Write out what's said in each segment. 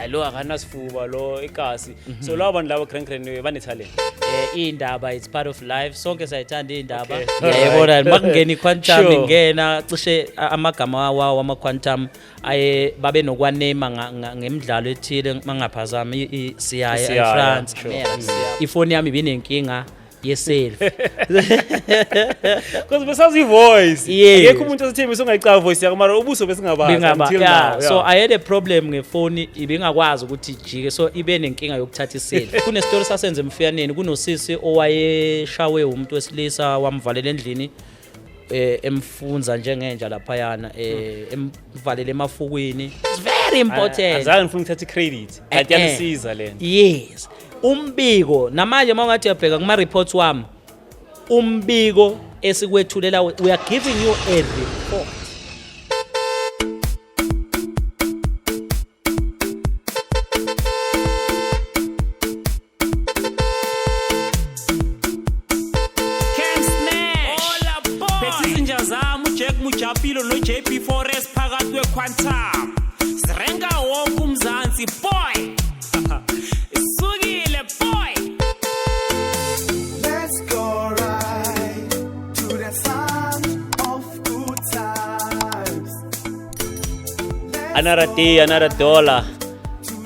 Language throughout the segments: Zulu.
Hayi, lo akanasifuba lo ikasi. So labo bantu labo, grand grand, bane talent. Iy'ndaba, it's part of life, sonke siyayithanda iy'ndaba. Okay. Yayibona, makungena i-Quantum, ingena cishe amagama wawo ama-Quantum aye babe nokwanema ngemidlalo ethile, mangaphazami siyaya Siyaya, e-France. Ifoni yami ibinenkinga ye-selfie. Because besazi voice. Yes. Akekho umuntu osithembisa ongayicaba voice yakho, mara ubuso besingabazi Bengaba until yeah, now. So I had a problem ngefoni, ibingakwazi ukuthi ijike, so ibe nenkinga yokuthatha iselfie. Kunestory sasenze emfiyaneni, kunosisi owayeshawe umuntu wesilisa, wamvalela endlini, emfunza njengenja laphayana, emvalela emafukwini. It's very important. Azange ngifuna ukuthatha i-credit. Kanti yanisiza lento. Yes, umbiko namanje uma ungathi uyabheka kuma reports wami, umbiko esikwethulela, we are giving you a report. Camp Smash. Phethe izinja zami uJack Mujapilo no-JP Forest phakathi kwe-Quantum. Sirenka wonke uMzansi, boy. Isukile, boy. Let's go right to the sound of good times. Another day, another dollar,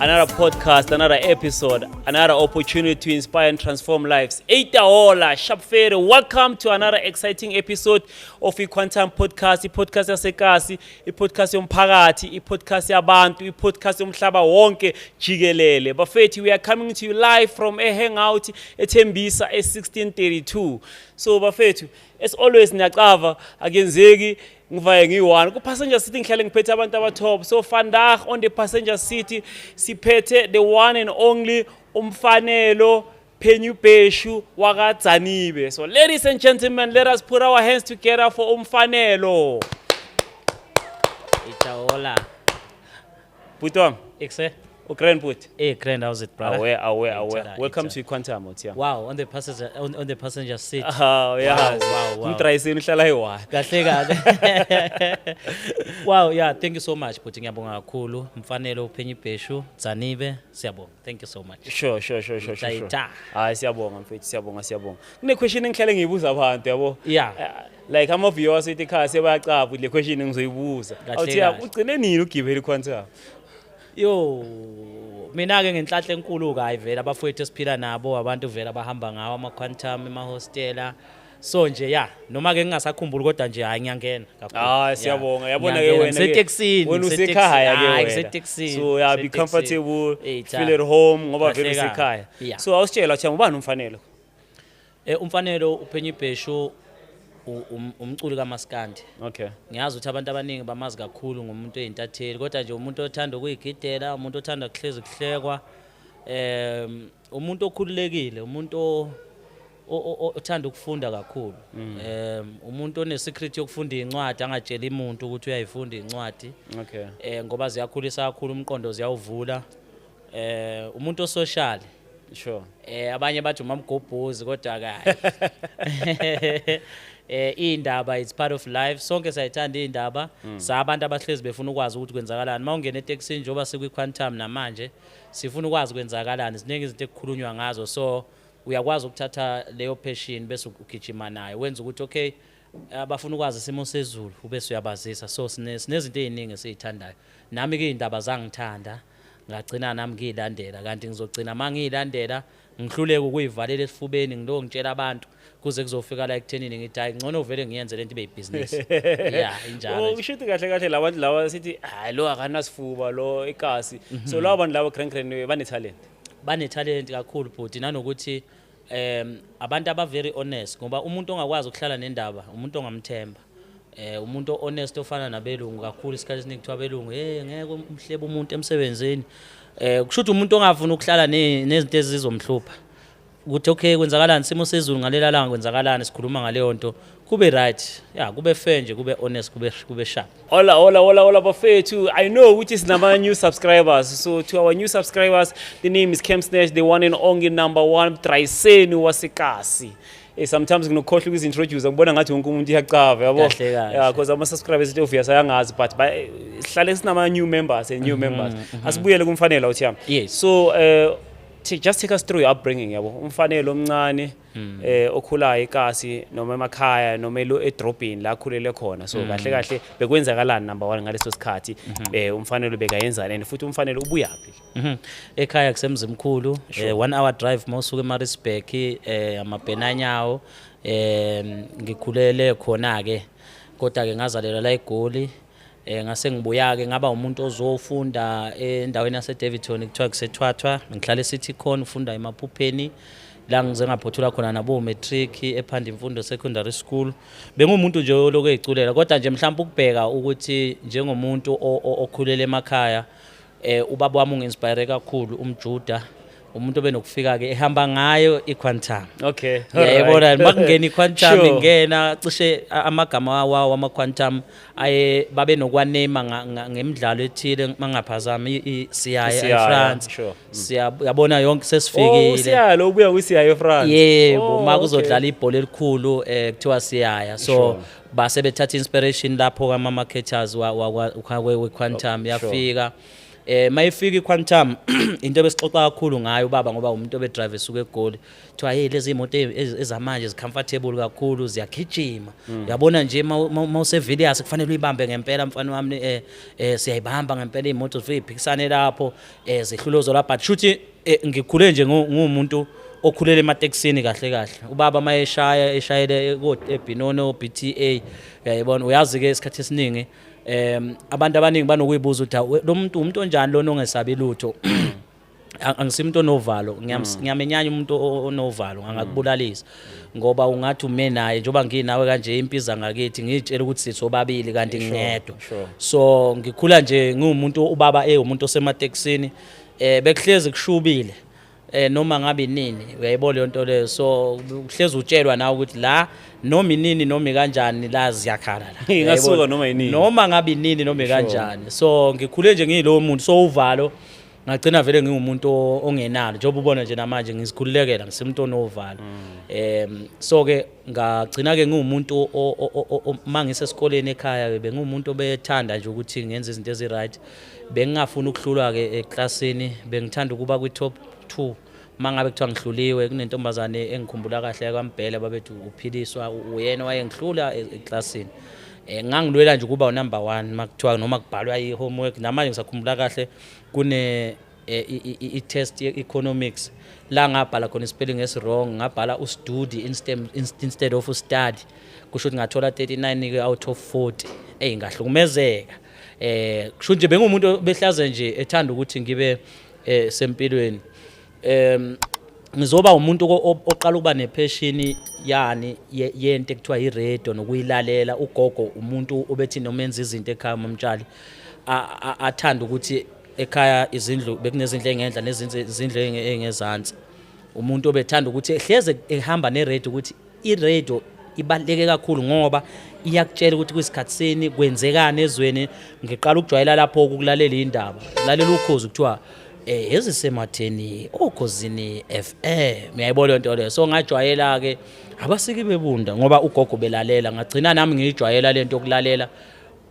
another podcast, another episode, another opportunity to inspire and transform lives. Eita hola, Sharp Fere. Welcome to another exciting episode of i-Quantum Podcast, i-podcast yasekasi, i-podcast yomphakathi, i-podcast yabantu, i-podcast yomhlaba wonke jikelele. Bafethu, we are coming to you live from a hangout eThembisa e-1632. So bafethu, as always niyacava, akenzeki ngivaye ngiyi-one ku-passenger seat, ngihlale ngiphethe abantu aba-top. So vandag on the passenger seat siphethe the one and only uMfanelo Phenyubheshu wakaDzanibe. So ladies and gentlemen, let us put our hands together for uMfanelo. Itaola. Bhuti wami. Ekse. Ugrand, bhuti. Hey grand, how's it, brother? Awe, awe, awe. Ita, Welcome ita. to Quantum, uthi. Wow, on the passenger seat. Oh, yeah. Wow. Umdrayiseni uhlala eyi-one. Kahle kahle. Wow, yeah, thank you so much, bhuti, ngiyabonga kakhulu. Mfanelo Uphenye Ibheshu, Dzanibe, siyabonga. Thank you so much. Sure. Ita. Hayi, siyabonga mfethu, siyabonga, siyabonga. Kune question engihlale ngiyibuza abantu, yabo. Like ama viewers ethi ekhaya sebayacaba ukuthi le question ngizoyibuza. Kahle Awuthi kahle. ugcine nini ugibela iQuantum? Yo, mina ke ngenhlanhla enkulu kayi vele abafowethu esiphila nabo, abantu vele abahamba ngawo ama Quantum emahostela. So nje ya, noma ke ngingasakhumbuli, kodwa nje hayi, ngiyangena kakhulu. Ah, siyabonga. Yabona ke Ngiyangena. wena ke. Ngisetekisini, Wena usekhaya ke Hayi, wena. ngisetekisini. So yeah, be Ngisetekisini. comfortable, Eh, cha. feel at home ngoba vele Kahle kahle. usekhaya. So awusitshela cha, ubani uMfanelo? UMfanelo Uphenye Ibheshu umculi kaMaskandi. Ngiyazi ukuthi abantu abaningi bamazi kakhulu ngumuntu oyintatheli, kodwa nje umuntu othanda ukuyigidela, umuntu othanda kuhlezi kuhlekwa, umuntu okhululekile, umuntu othanda ukufunda kakhulu, umuntu one-secret yokufunda iy'ncwadi, angatsheli umuntu ukuthi uyayifunda iy'ncwadi, ngoba ziyakhulisa kakhulu umqondo, ziyawuvula, umuntu osocial. Abanye bathi umamgobhozi, kodwa kayi. Iy'ndaba, it's part of life, sonke siyayithanda iy'ndaba. Sabantu abahlezi befuna ukwazi ukuthi kwenzakalani. Uma ungena etekisini, njengoba sikwi-Quantum namanje, sifuna ukwazi kwenzakalani, ziningi izinto ekukhulunywa ngazo, so uyakwazi ukuthatha leyo passion bese ugijima nayo, wenza ukuthi okay, abafuna ukwazi isimo sezulu ubese uyabazisa. So sinezinto ey'ningi esiy'thandayo. Nami-ke iy'ndaba zangithanda, ngagcina nami ngiyilandela, kanti ngizogcina uma ngiyilandela ngihluleke ukuyivalela esifubeni, ngilo ngitshela abantu kuze kuzofika la ekuthenini ngithi hayi, ngcono vele ngiyenze lento ibe yibhizinisi. Ya, injalo Oh, nje. kusho ukuthi kahle kahle labantu laba sithi hayi, lo akanasifuba lo ikasi. So labo bantu labo, grand grand, bane talent. Bane-talent kakhulu bhuti, nanokuthi abantu aba very honest, ngoba umuntu ongakwazi ukuhlala nendaba umuntu ongamthemba, umuntu honest ofana nabelungu kakhulu. Isikhathi esiningi kuthiwa abelungu, hey, ngeke umhlebe umuntu emsebenzini, kusho ukuthi umuntu ongafuni ukuhlala nezinto ezizomhlupha ukuthi okay, kwenzakalani isimo sezulu ngalela langa, kwenzakalani, sikhuluma ngaleyo nto, kube right, ya, kube fair nje, kube honest, kube sharp. Hola, hola, hola, hola, bafethu. I know which is number new subscribers. So to our new subscribers, the name is Cam Snatch, the one and only number one Triseni wasekasi. Sometimes nginokukhohlwa ukuzi-introduce, ngibona ngathi wonke umuntu iyacava, yabo. Kahle, kahle. Yeah, because ama-subscribers ethu obvious ayangazi, but sihlale sinama-new members and new members. Asibuyele kuMfanelo, awuthi yami. Yes. So just take us through your upbringing, yabo, uMfanelo omncane okhulayo ekasi noma emakhaya noma edrobheni la akhulele khona. So kahle kahle bekwenzakalani, number one, ngaleso sikhathi? UMfanelo bekayenzani and futhi uMfanelo ubuyaphi? Ekhaya kusemzimkhulu, 1 hour drive mawusuka eMaritzburg, amabhenanyawo. Ngikhulele khona ke, kodwa ke ngazalelwa la eGoli. Ngase ngibuya ke ngaba umuntu ozofunda endaweni yase Daveyton, kuthiwa kuseThwathwa. Ngihlala eSithi khona ufunda emaphupheni la ngize ngaphothula khona nabo matric ePhanda Imfundo Secondary School. Bengumuntu nje oloko eziculela, kodwa nje mhlawumbe ukubheka ukuthi njengomuntu okhulele emakhaya, ubaba wami ungi-inspire kakhulu, umjuda, umuntu obenokufika ke ehamba ngayo iQuantum. Yayibona makungena iQuantum, ingena cishe amagama wawo ama-Quantum aye babe nokwanema ngemidlalo ethile, mangaphazami siyaye Siyaya, eFrance. Siya yabona yonke Oh, sesifikile. Siyaya lo ubuya kwisiyaya eFrance. Yebo. Oh, Ma kuzodlala ibhola elikhulu kuthiwa siyaya, so base bethatha inspiration lapho kama marketers wa we-Quantum. Yafika mayifika iQuantum, into ebesixoxa kakhulu ngayo ubaba, ngoba umuntu obedrive esuka eGoli, kuthiwa hey, lezi imoto ezamanje zicomfortable kakhulu, ziyagijima, uyabona nje mawuseVilliers kufanele uyibambe ngempela, mfana wami. Siyayibamba ngempela imoto, zifike iphikisane lapho, zihlulozo lapha, but shuthi ngikhule nje ngumuntu okhulele ematekisini kahle kahle. Ubaba mayeshaya eshayele ko eBinono BTA, uyayibona, uyazi ke isikhathi esiningi abantu abaningi banokuyibuza ukuthi, "Hawu, lo muntu umuntu onjani lona ongesabi lutho?" Angisimuntu onovalo, ngiyamenyanya umuntu onovalo, angakubulalisa, ngoba ungathi ume naye njengoba nginawe kanje impiza ngakithi, ngiyitshela ukuthi sisobabili kanti ngingedwa. So ngikhula nje ngiwumuntu, ubaba ewumuntu osematekisini, bekuhlezi kushubile noma ngabe inini, uyayibona leyo nto leyo. So uhlezi utshelwa nawe ukuthi la noma inini noma kanjani la ziyakhala la. Ingasuka Uyayibona? Noma inini. Noma ngabe inini noma kanjani. So ngikhule nje ngiyilowo muntu, so uvalo ngagcina vele ngiwumuntu ongenalo, njengoba ubona nje namanje ngizikhululekela, ngisimuntu onovalo. So ke ngagcina ke ngiwumuntu mangisesikoleni ekhaya bengumuntu obethanda nje ukuthi ngenze izinto ezi-right, bengingafuni ukuhlulwa ke eklasini, bengithanda ukuba kwi-top 2. Mangabe kuthiwa ngihluliwe, kunentombazane engikhumbula kahle kwaMbhele, babethi uphiliswa, uyena wayengihlula eklasini. Ngangilwela nje ukuba unumber 1 makuthiwa noma kubhalwa i-homework. Namanje ngisakhumbula kahle kune i-test ye-economics la ngabhala khona i-spelling esi-wrong, ngabhala ustudi instead of ustudy, kusho ukuthi ngathola 39 ke out of 40. Eyi, ngahlukumezeka. Kusho nje bengumuntu behlaze nje ethanda ukuthi ngibe sempilweni. Ngizoba umuntu oqala ukuba nepassion yani yento ekuthiwa i-radio nokuyilalela. Ugogo umuntu obethi noma enza izinto ekhaya, umamtshali, athanda ukuthi ekhaya izindlu bekunezindlu engenhla nezindlu engezansi, umuntu obethanda ukuthi ehleze ehamba neradio, ukuthi iradio ibaluleke kakhulu ngoba iyakutshela ukuthi kwisikhathi sini kwenzekani ezweni. Ngiqala ukujwayela lapho ukulalela indaba, lalela ukhozi, kuthiwa ezisematheni oKhozini FM, uyayibona leyo nto leyo. So ngajwayela ke abasiki bebunda ngoba ugogo belalela, ngagcina nami ngiyijwayela lento yokulalela.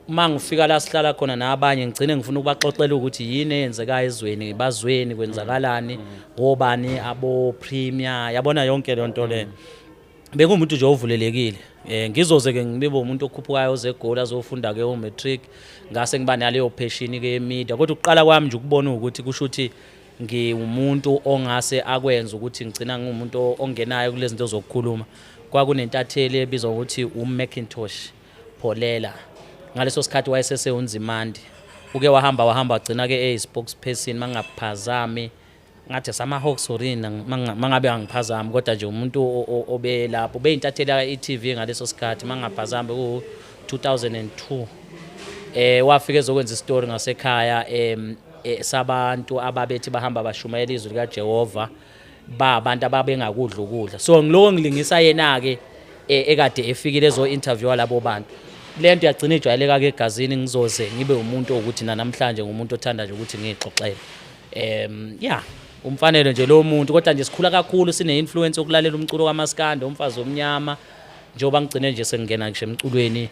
Uma ngifika la sihlala khona nabanye, ngigcine ngifuna ukubaxoxela ukuthi yini eyenzekayo ezweni, bazweni kwenzakalani, ngobani abo premier, yabona yonke leyo nto leyo. Bekuwumuntu nje ovulelekile. Ngizoze ke ngibe umuntu okhuphukayo ozeGoli azofunda ke umatric, ngase ngiba naleyo passion ke media, kodwa ukuqala kwami nje ukubona ukuthi kusho ukuthi ngiwumuntu ongase akwenza ukuthi ngigcina ngiwumuntu ongenayo kulezi zinto zokukhuluma, kwakunentatheli ebizwa ngokuthi uMacintosh Pholela. Ngaleso sikhathi wayesesewunzimandi, uke wahamba wahamba wagcina ke eyi-spokesperson, mangaphazami ngathi sama-Hawks or yini, mangabe angiphazami, kodwa nje umuntu obelapho beyintatheli ya-e-TV ngaleso sikhathi, mangaphazami ku-2002. Wafika ezokwenza isitori ngasekhaya sabantu ababethi bahamba bashumayela izwi likaJehova, ba abantu ababengakudla ukudla. So ngiloko ngilingisa yena ke ekade efikile ezo interview labo bantu. Lento yagcina ijwayeleka ke egazini, ngizoze ngibe umuntu ukuthi namhlanje ngumuntu othanda nje ukuthi ngixoxele. Yeah. Umfanele nje lo muntu, kodwa nje sikhula kakhulu sine-influence yokulalela umculo kamaskandi, umfazi omnyama. Njengoba ngigcine nje sengingena ngisho emculweni,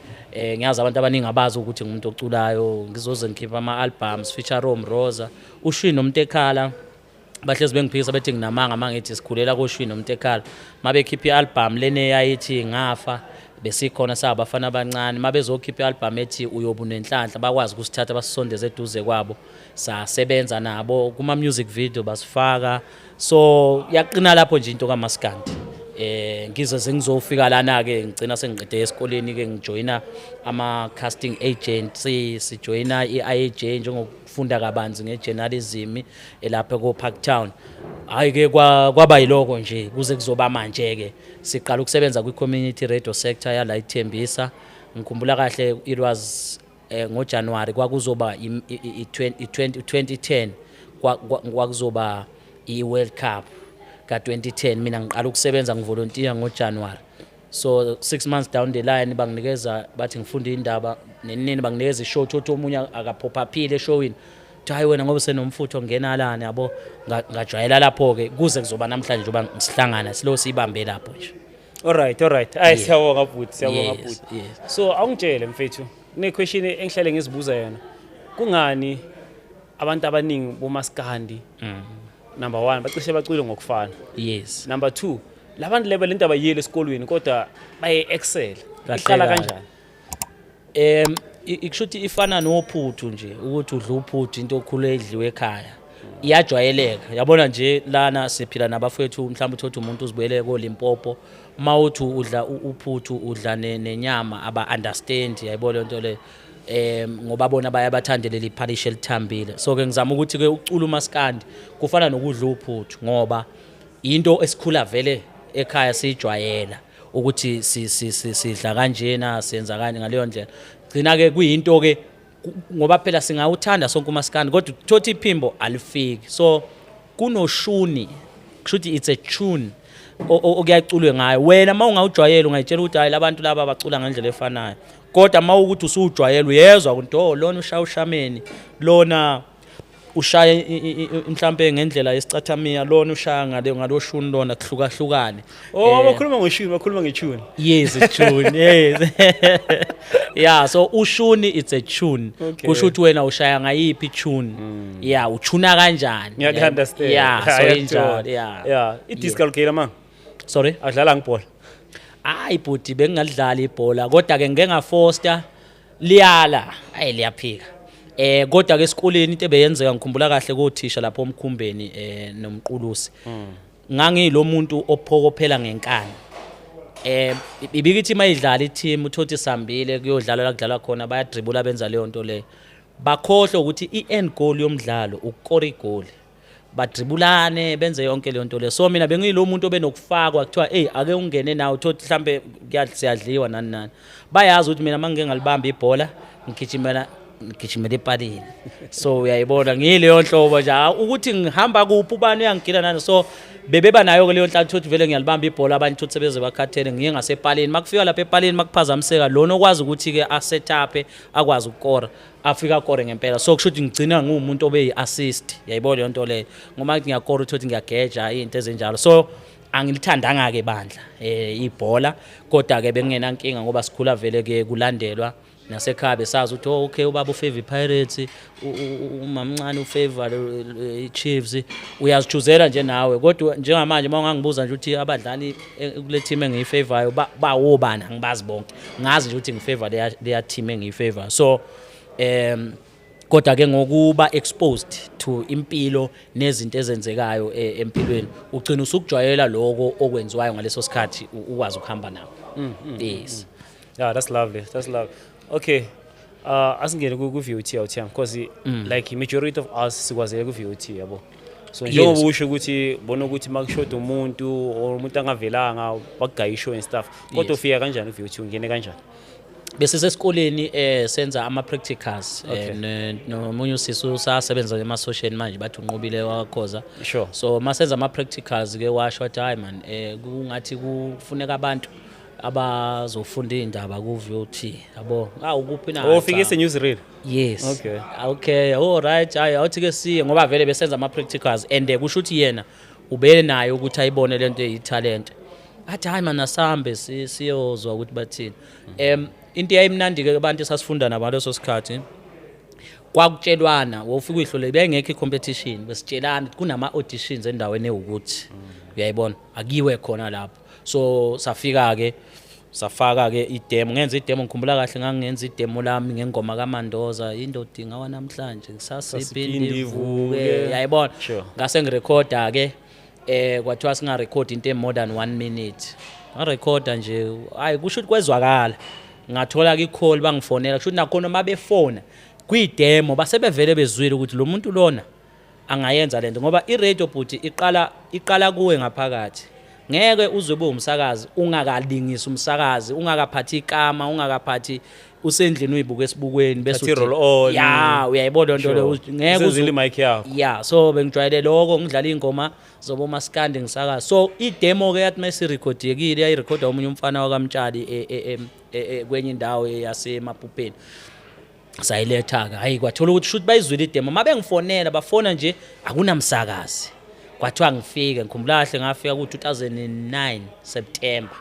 ngiyazi abantu abaningi abazi ukuthi ngumuntu oculayo, ngizoze ngikhiphe ama-albums feature Rosa, uShwi noMntekhala. Bahlezi bengiphikisa bethi nginamanga uma ngithi sikhulela koShwi noMntekhala. Uma bekhipha i-album lena eyayithi ngafa, besikhona sabafana abancane. Uma bezokhipha i-album ethi uyobe unenhlanhla, bakwazi ukusithatha basisondeze eduze kwabo, sasebenza nabo kuma-music video basifaka. So yaqina lapho nje into kamaskandi. Ngize sengizofika lana ke, ngigcina sengiqede esikoleni ke, ngijoyina ama casting agency, sijoyina i-IAJ njengokufunda kabanzi ngejournalism elapha ko Parktown. Hayi ke, kwaba yiloko nje kuze kuzoba manje ke siqala ukusebenza kwi community radio sector yala iThembisa. Ngikhumbula kahle, it was ngoJanuary kwakuzoba i 2010, kwakuzoba i-World Cup ka-2010. Mina ngiqala ukusebenza ngivolunteer ngoJanuary, so 6 months down the line banginikeza, bathi ngifunda indaba nenini, banginikeza ishow. Thothi omunye akaphophaphile eshowini, uthi hayi wena ngoba senomfutho ngena lana, yabo. Ngajwayela lapho-ke kuze kuzoba namhlanje njengoba ngihlangana silo siyibambe lapho nje. Alright, ayi, siyabonga bhuti, siyabonga bhuti. So awungitshele mfethu, kune-question engihlale ngizibuza yona: kungani abantu abaningi bomaskandi, number one, bacishe bacule ngokufana? Number two, labantu leba lento abayiyele esikolweni kodwa baye-excel. Kahle Iqala kahle. kanjani? Ikusho ukuthi ifana nophuthu nje, ukuthi udla uphuthu, into okhule edliwe ekhaya, iyajwayeleka, yabona nje. Lana siphila nabafowethu, mhlawumbe uthothe umuntu uzibuyele koLimpopo, uma uthi udla uphuthu, udla nenyama, aba-understand, yayibona lento leyo, ngoba bona bayabathanda leli phalishi elithambile. So ke ngizama ukuthi ke ucula umaskandi kufana nokudla uphuthu, ngoba into esikhula vele ekhaya siyijwayela ukuthi sidla kanjena, senza kanje ngaleyo ndlela. Gcina ke kuyinto ke ngoba phela singawuthanda sonke umaskandi, kodwa uthothi iphimbo alifiki, so kunoshuni, kusho ukuthi it's a tune okuyaculwe ngayo. Wena uma ungawujwayele ungayitshela ukuthi hayi, labantu laba bacula ngendlela efanayo, kodwa uma ukuthi usuwujwayele uyezwa ukuthi oh, lona ushaya ushameni, lona ushaya mhlambe ngendlela yesicathamiya, lona ushaya ngale ngalo shuni, lona kuhlukahlukane. Oh, bakhuluma ngoshuni, bakhuluma ngetune. Yes, a tune, yes, yeah. So ushuni, it's a tune. Kusho ukuthi wena ushaya ngayiphi tune, yeah, uchuna kanjani. Ngiyaku-understand. Yeah, so Ngiyakuthola. injalo, yeah. Yeah, idiski alugela manga? Sorry? Adlala ngibhola? Hayi bhuti, bengingalidlali ibhola, kodwa ke ngike ngafosta, liyala, ayi, liyaphika. Kodwa ke esikoleni into ebeyenzeka, ngikhumbula kahle kothisha lapho omkhumbeni nomqulusi, ngangiyilo muntu ophokophela ngenkani. Ibikithi mayidlala i-team, uthothi sambile kuyodlala la kudlalwa khona, bayadribula, benza leyo nto leyo, bakhohlwe ukuthi i-end goal yomdlalo ukukora igoli, badribulane, benze yonke leyo nto leyo. So mina bengiyilo muntu obenokufakwa, kuthiwa hey, ake ungene nawe, uthothi mhlambe siyadliwa nani nani, bayazi ukuthi mina mangike ngalibamba ibhola ngigijimela epalini. So uyayibona, ngiyileyo nhlobo nje. Ukuthi ngihamba kuphi, ubani uyangigila nani, so bebeba nayo ke leyo nhlanhla ukuthi vele ngiyalibamba ibhola. Abanye ukuthi sebeze bakhathele, ngiye ngasepalini. Makufika lapha epalini, makuphazamiseka, lona okwazi ukuthi-ke aset up, akwazi ukukora, afika akore ngempela. So kusho ukuthi ngigcina ngiwumuntu obeyi-assist, yayibona leyo nto leyo, ngoba ngiyakora, uthi ngiyageja, iy'nto ezinjalo. So angilithandanga-ke bandla ibhola, kodwa-ke bengingenankinga ngoba sikhula vele ke kulandelwa nasekhaya, besazi ukuthi oh, okay, ubaba ufavor i-Pirates, umamncane ufavor i-Chiefs, uyazichuzela nje nawe. Kodwa njengamanje uma ungangibuza nje ukuthi abadlali kule team engiyifavorayo bawobani, angibazi bonke, ngazi nje ukuthi ngifavor leya team engiyifavor. So kodwa ke ngokuba exposed to impilo nezinto ezenzekayo empilweni, ugcina usukujwayela lokho okwenziwayo ngaleso sikhathi, ukwazi ukuhamba nako, yes. Yeah, that's lovely. That's lovely. Okay. Asingene ku VOT awuthiyami, because like majority of us sikwazele ku VOT, yabo. So njengoba usho ukuthi bona ukuthi makushoda umuntu or umuntu angavelanga, bakugaya ishow and stuff. Kodwa ufika kanjani ku VOT, ungene kanjani? Besisesikoleni senza ama practicals nomunye usisi usasebenza ema-social manje, bathi unqobile wakhoza. So masenza ama practicals ke, washo wathi hayi man, kungathi kufuneka abantu. Abazofunda iy'ndaba ku-VOT, yabo. Awu, kuphi na? Oh, ufike Cha. ise-newsreel. Yes. Okay. Okay, all right. Hayi, awuthi ke siye ngoba vele besenza ama practicals and kusho ukuthi yena ubenayo ukuthi ayibone lento eyi-talent. Athi hayi mana, sambe siyozwa ukuthi bathini. Into eyayimnandi ke, abantu esasifunda nabo ngaleso sikhathi, kwakutshelwana, wofika uyihlole, bengekho i-competition, besitshelana ukuthi kunama auditions endaweni ewukuthi, uyayibona, akuyiwe khona lapho. So safika ke, safaka ke i-demo, ngenza i-demo. Ngikhumbula kahle, ngangenza i-demo lami ngengoma kaMandoza, "Indoda ingawa namhlanje, kusasa iphinde iphinde ivuke." ivuke. Uyayibona. Ngase ngirekhoda ke, kwathiwa singarekhodi into more than 1 minute. Ngarekhoda nje, hayi, kusho ukuthi kwezwakala. Ngathola ke i-call, bangifonela. Kusho ukuthi nakhona uma befona kwi-demo basebevele bezwile ukuthi lo muntu lona angayenza lento, ngoba i-radio bhuti iqala kuwe ngaphakathi. Ngeke uze ube umsakazi ungakalingisi umsakazi, ungakaphathi ikama, ungakaphathi usendlini uyibuka esibukweni bese Thatha i-roll on. Ya, uyayibona lento leyo. Ngeke Usenzile i-mic yakho. Ya, so bengijwayele lokho, ngidlala iy'ngoma zobomaskandi, ngisakaza. So i-demo ke yathi mesirekhodekile, yayirekhoda omunye umfana wakaMtshali kwenye indawo yaseMapupeni, sayiletha-ke. Hhayi, kwathola ukuthi shuthi bayizwile i-demo. Uma bengifonela, bafona nje akunamsakazi, kwathiwa ngifike. Ngikhumbula kahle, ngafika ku-2009 September.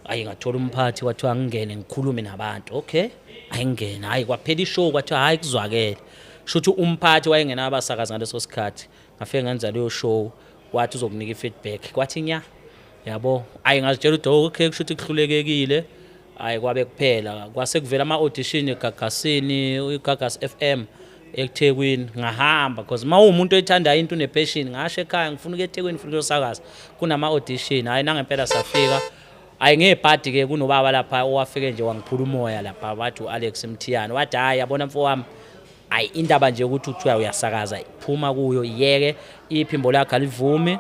Hayi, ngathola umphathi, kwathiwa ngingene ngikhulume nabantu. Okay, ayingene. Hayi, kwaphela i-show, kwathiwa hayi, kuzwakele. Shuthi umphathi wayengena abasakazi ngaleso sikhathi. Ngafike ngenza leyo show, wathi uzokunika i-feedback. Kwathi nya, yabo. Hayi, ngazitshela ukuthi, "Oh, okay, kusho ukuthi kuhlulekekile." Hayi, kwabe kuphela. Kwase kuvela ama-audition eGagasini, iGagas FM eThekwini. Ngahamba because uma uwumuntu oyithandayo into, une-passion. Ngasho ekhaya, ngifuna ukuya eThekwini, ngifuna ukuyosakaza, kunama-audition. Hhayi, nangempela safika. Hhayi, ngebhadi ke kunobaba lapha owafike nje wangiphula umoya lapha, wathi u-Alex Mthiyane, wathi, "Hhayi, yabona mfo wami, hayi, indaba nje ukuthi uthiwa uyasakaza, phuma kuyo, iyeke, iphimbo lakho alivumi,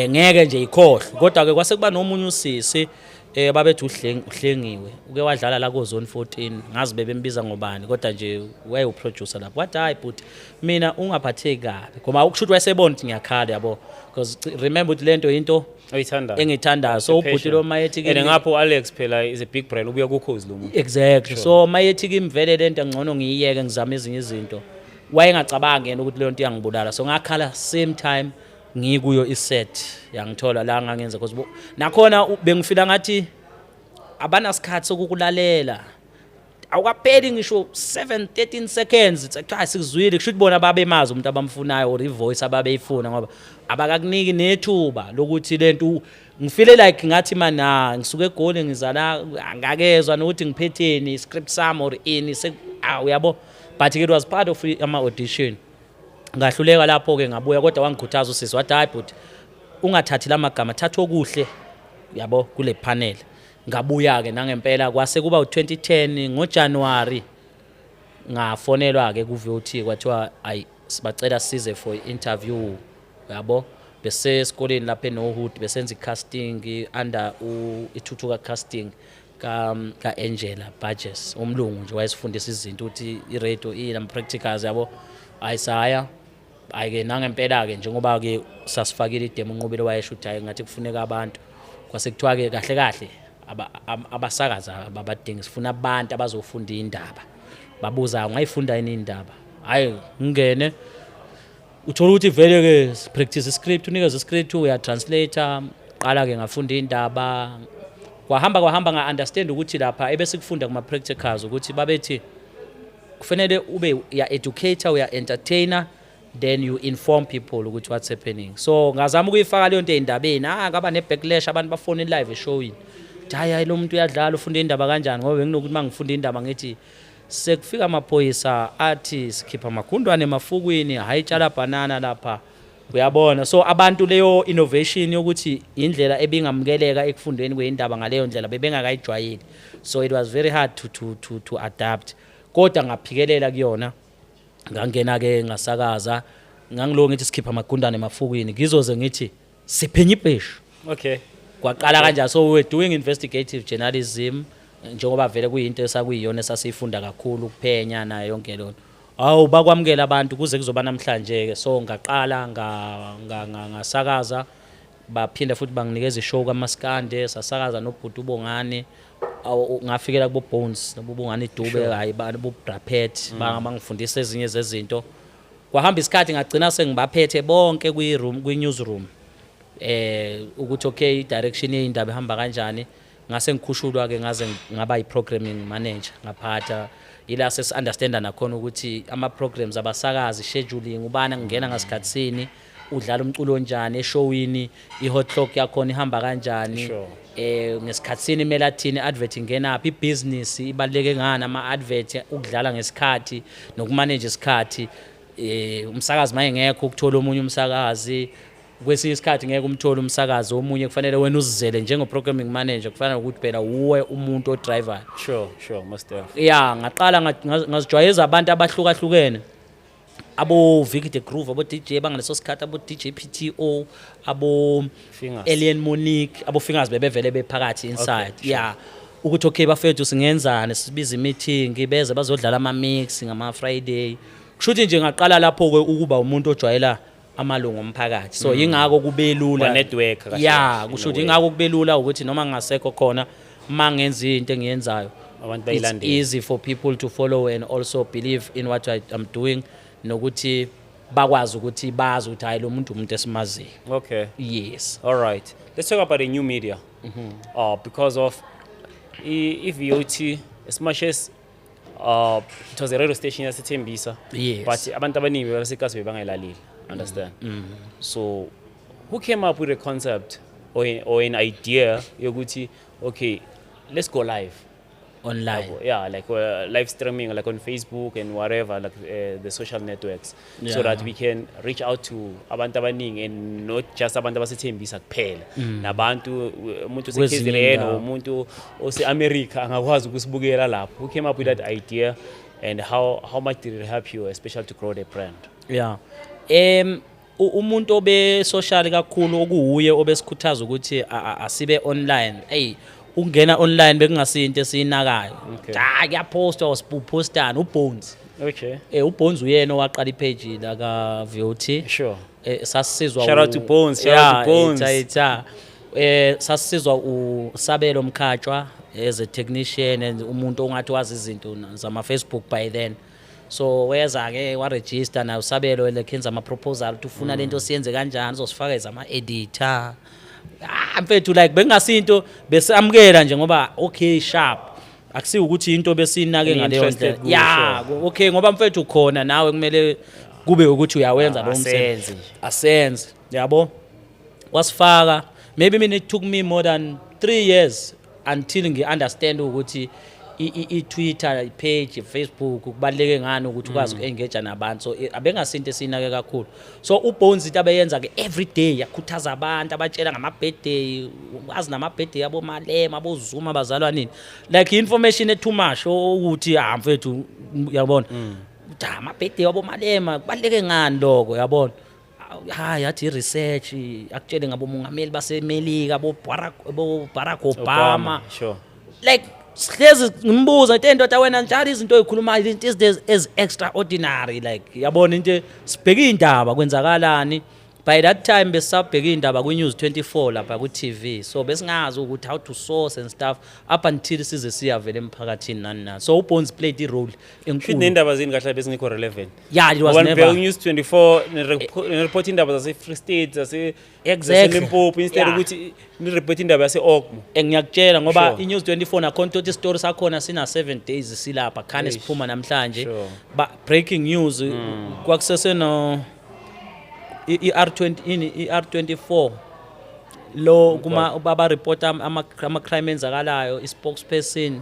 ngeke nje ikhohlwe." Kodwa ke kwase kuba nomunye usisi, babethi uHlengiwe, uke wadlala la ko Zone 14, ngazi bebembiza ngobani, kodwa nje waye u-producer lapho. Wathi, "Hayi but mina ungaphatheki kabi," ngoba ukusho ukuthi wayesebona ukuthi ngiyakhala, yabo, because remember ukuthi lento into Oyithandayo. engithandayo. So ubhuti lo mayethi And ngapho u-Alex phela is a big brand, ubuya kuKhozi lo muntu. Exactly. So mayethi kimi vele lento ngcono ngiyiyeke, ngizame ezinye izinto, wayengacabangi yena ukuthi leyo nto iyangibulala. So ngakhala same time ngikuyo i-set, yangithola la ngangenza, because nakhona bengifila ngathi abanasikhathi sokukulalela, awukapheli ngisho 7 13 seconds, it's like, "Hayi, sikuzwile." Kusho ukuthi bona babemazi umuntu abamfunayo or i-voice ababeyifuna, ngoba abakakuniki nethuba lokuthi lento ngifile like ngathi mana ngisuke eGoli, ngiza la, angakezwa nokuthi ngiphetheni, script sami or ini. Uyabo, but it was part of ama audition. Ngahluleka lapho ke, ngabuya. Kodwa wangikhuthaza usisi, wathi, "Hayi but ungathathi lamagama, thatha okuhle, yabo, kule panel." Ngabuya ke, nangempela kwase kuba u2010 ngoJanuary, ngafonelwa ke ku-VOT, kwathiwa ayi, sibacela size for interview, yabo. Bese esikoleni lapha eNorwood besenza i-casting under iThuthuka Casting ka Angela Burgess, umlungu nje wayesifundisa izinto ukuthi i-radio iyini, practicals, yabo. Ayisaya, hayi-ke, nangempela-ke njengoba-ke sasifakile i-demo, uNqobile wayesho ukuthi hhayi, ngathi kufuneka abantu. Kwase kuthiwa-ke kahle kahle abasakazi ababadingi, sifuna abantu abazofunda iy'ndaba. Babuza, "Ungayifunda yini iy'ndaba?" Hhayi, ngingene, uthola ukuthi vele-ke practice script, unikeze script, uya-translate. Qala-ke ngafunda iy'ndaba, kwahamba kwahamba, nga-understand ukuthi lapha ebesikufunda kuma-practicals ukuthi babethi kufanele ube uya-educator, uya-entertainer, then you inform people ukuthi what's happening. So ngazama ukuyifaka leyo nto ey'ndabeni. Ah, ngaba ne-backlash, abantu bafone live eshowini, ukuthi, "Hayi, hayi, lo muntu uyadlala, ufunda indaba kanjani?" Ngoba benginokuthi uma ngifunda indaba ngithi sekufika amaphoyisa athi sikhipha amagundwane emafukwini, hhayi, tshala bhanana lapha, uyabona. So abantu leyo innovation yokuthi indlela ebingamukeleka ekufundeni kweyindaba ngaleyo ndlela bebengakayijwayeli, so it was very hard to adapt. Kodwa ngaphikelela kuyona, ngangena-ke, ngasakaza. Ngangilo ngithi sikhipha amagundane emafukwini, ngizoze ngithi siphenya ibheshu. Kwaqala kanjalo. So we were doing investigative journalism, njengoba vele kuyinto esakuyiyona esasiyifunda kakhulu, ukuphenya nayo yonke lona. Hawu, bakwamukela abantu kuze kuzoba namhlanje ke. So ngaqala ngasakaza. Baphinda futhi banginikeza ishow kaMaskande, sasakaza nobhuti uBongani. Ngafikela kubo Bones noBongani Dube, hayi bo Brapet, bangifundisa ezinye zezinto. Kwahamba isikhathi, ngagcina sengibaphethe bonke kwi-room, kwi-newsroom, ukuthi okay, i-direction yey'ndaba ihamba kanjani. Ngase ngikhushulwa ke, ngaze ngaba i-programming manager, ngaphatha ila sesi-understanda nakhona ukuthi ama-programs abasakazi, scheduling, ubani angena ngasikhathi sini, udlala umculo onjani eshowini, i-hot clock yakhona ihamba kanjani, ngesikhathi sini kumele athini, advert ingenaphi, ibusiness ibaluleke ngani, ama-advert, ukudlala ngesikhathi nokumanage isikhathi. Umsakazi maye ngekho, ukuthola omunye umsakazi, kwesinye isikhathi ngeke umthole umsakazi omunye, kufanele wena uzizele njengo-programming manager, kufanele ukuthi phela uwe umuntu odrivayo. Sure, most def. Ya, ngaqala ngazijwayeza abantu abahlukahlukene, abo Vicky the Groove, abo DJ bangaleso sikhathi, abo DJ PTO, abo Fingers. Alien Monique, abo Fingers bebevele bephakathi inside. Okay, sure. Yeah, ukuthi okay bafethu, singenzani, sibiza meeting, beze bazodlala ama mix ngama Friday. Kushuthi nje ngaqala lapho ke ukuba umuntu ojwayela amalungu omphakathi, so yingakho kube lula. Wa-network kahle ya kahle, kusho in a ukuthi way. Ingakho kube lula ukuthi noma ngingasekho khona, uma ngenza into engiyenzayo, Abantu it's bayilandele. easy for people to follow and also believe in what I'm doing, nokuthi bakwazi ukuthi bazi ukuthi hayi, lo muntu umuntu esimaziyo. Yes. All right. Let's talk about the new media. Because of i-VOT, as much as it was a radio station yaseThembisa, but abantu abaningi basekasi bebangayilaleli. Understand? So, who came up with a concept or an idea yokuthi, okay, let's go live? Online. Yabo, yeah, like live streaming, like on Facebook and whatever, like the social networks, so that we can reach out to abantu abaningi and not just abantu abaseThembisa kuphela, nabantu, umuntu Kwezinye ose-KZN iy'ndawo. or umuntu ose-America angakwazi ukusibukela lapho. Who came up with that idea and how much did it help you, especially to grow the brand? Yeah, umuntu obe social kakhulu, okuwuye obesikhuthaza ukuthi asibe online, hey, ukungena online bekungasinto esiyinakayo. Ah, kuyapostwa, usipostana uBones. UBones uyena owaqala ipage la ka VOT. Sasizwa Shout out to Bones, shout out to Bones. Itha sasizwa uSabelo Mkhatshwa as a technician and umuntu ongathi wazi izinto zama Facebook by then. So weza ke wa register na uSabelo, like enza ama proposal ukuthi ufuna lento siyenze kanjani, uzosifaka ama editor. Ah mfethu, like bengasinto besamukela nje ngoba okay, sharp, akusiyo ukuthi into besinake ngaleyo Interested ndlela. kuyo, Ya, okay, ngoba mfethu khona nawe kumele kube ukuthi uyawenza lo msebenzi. Asenze nje. Asenze, yabo, wasifaka. Maybe mina it took me more than 3 years until ngi-understand ukuthi i-Twitter page, i-Facebook kubaluleke ngani ukuthi ukwazi uku-engage nabantu. So abengasinto esiyinake kakhulu. So uBones, into abeyenza-ke every day, yakhuthaza abantu, abatshela ngama-birthday, azi nama-birthday aboMalema, aboZuma, bazalwa nini, like i-information e-too much ukuthi ah mfethu, uyabona ukuthi ama-birthday waboMalema kubaluleke ngani lokho, yabona. Hayi, yathi i-research akutshele ngabomongameli baseMelika, bo Barack Obama. Like sihlezi ngimbuza into, endoda wena njalo izinto oyikhulumayo, izinto ezi extraordinary, like yabona into, sibheka indaba kwenzakalani. By that time besabheka indaba kwi-News 24 lapha ku-TV, so besingazi ukuthi how to source and stuff up until size siyavela emphakathini nani nani. So uBones played i-role Shuthi enkulu. Nendaba zini kahle bezingekho relevant. Yeah, it was Ngoba never nibheka ku-News 24, nireport indaba zase-Free State, zase-Limpopo, instead ukuthi nireport indaba yase-Ogmo. Ngiyakutshela ngoba i-News 24 nakhona ukuthi isitori sakhona sina 7 days silapha khane Eish. siphuma namhlanje. Ba breaking news kwakusese no i-R20 ini, i-R24 lo kuma baba report ama crime enzakalayo, i-spokesperson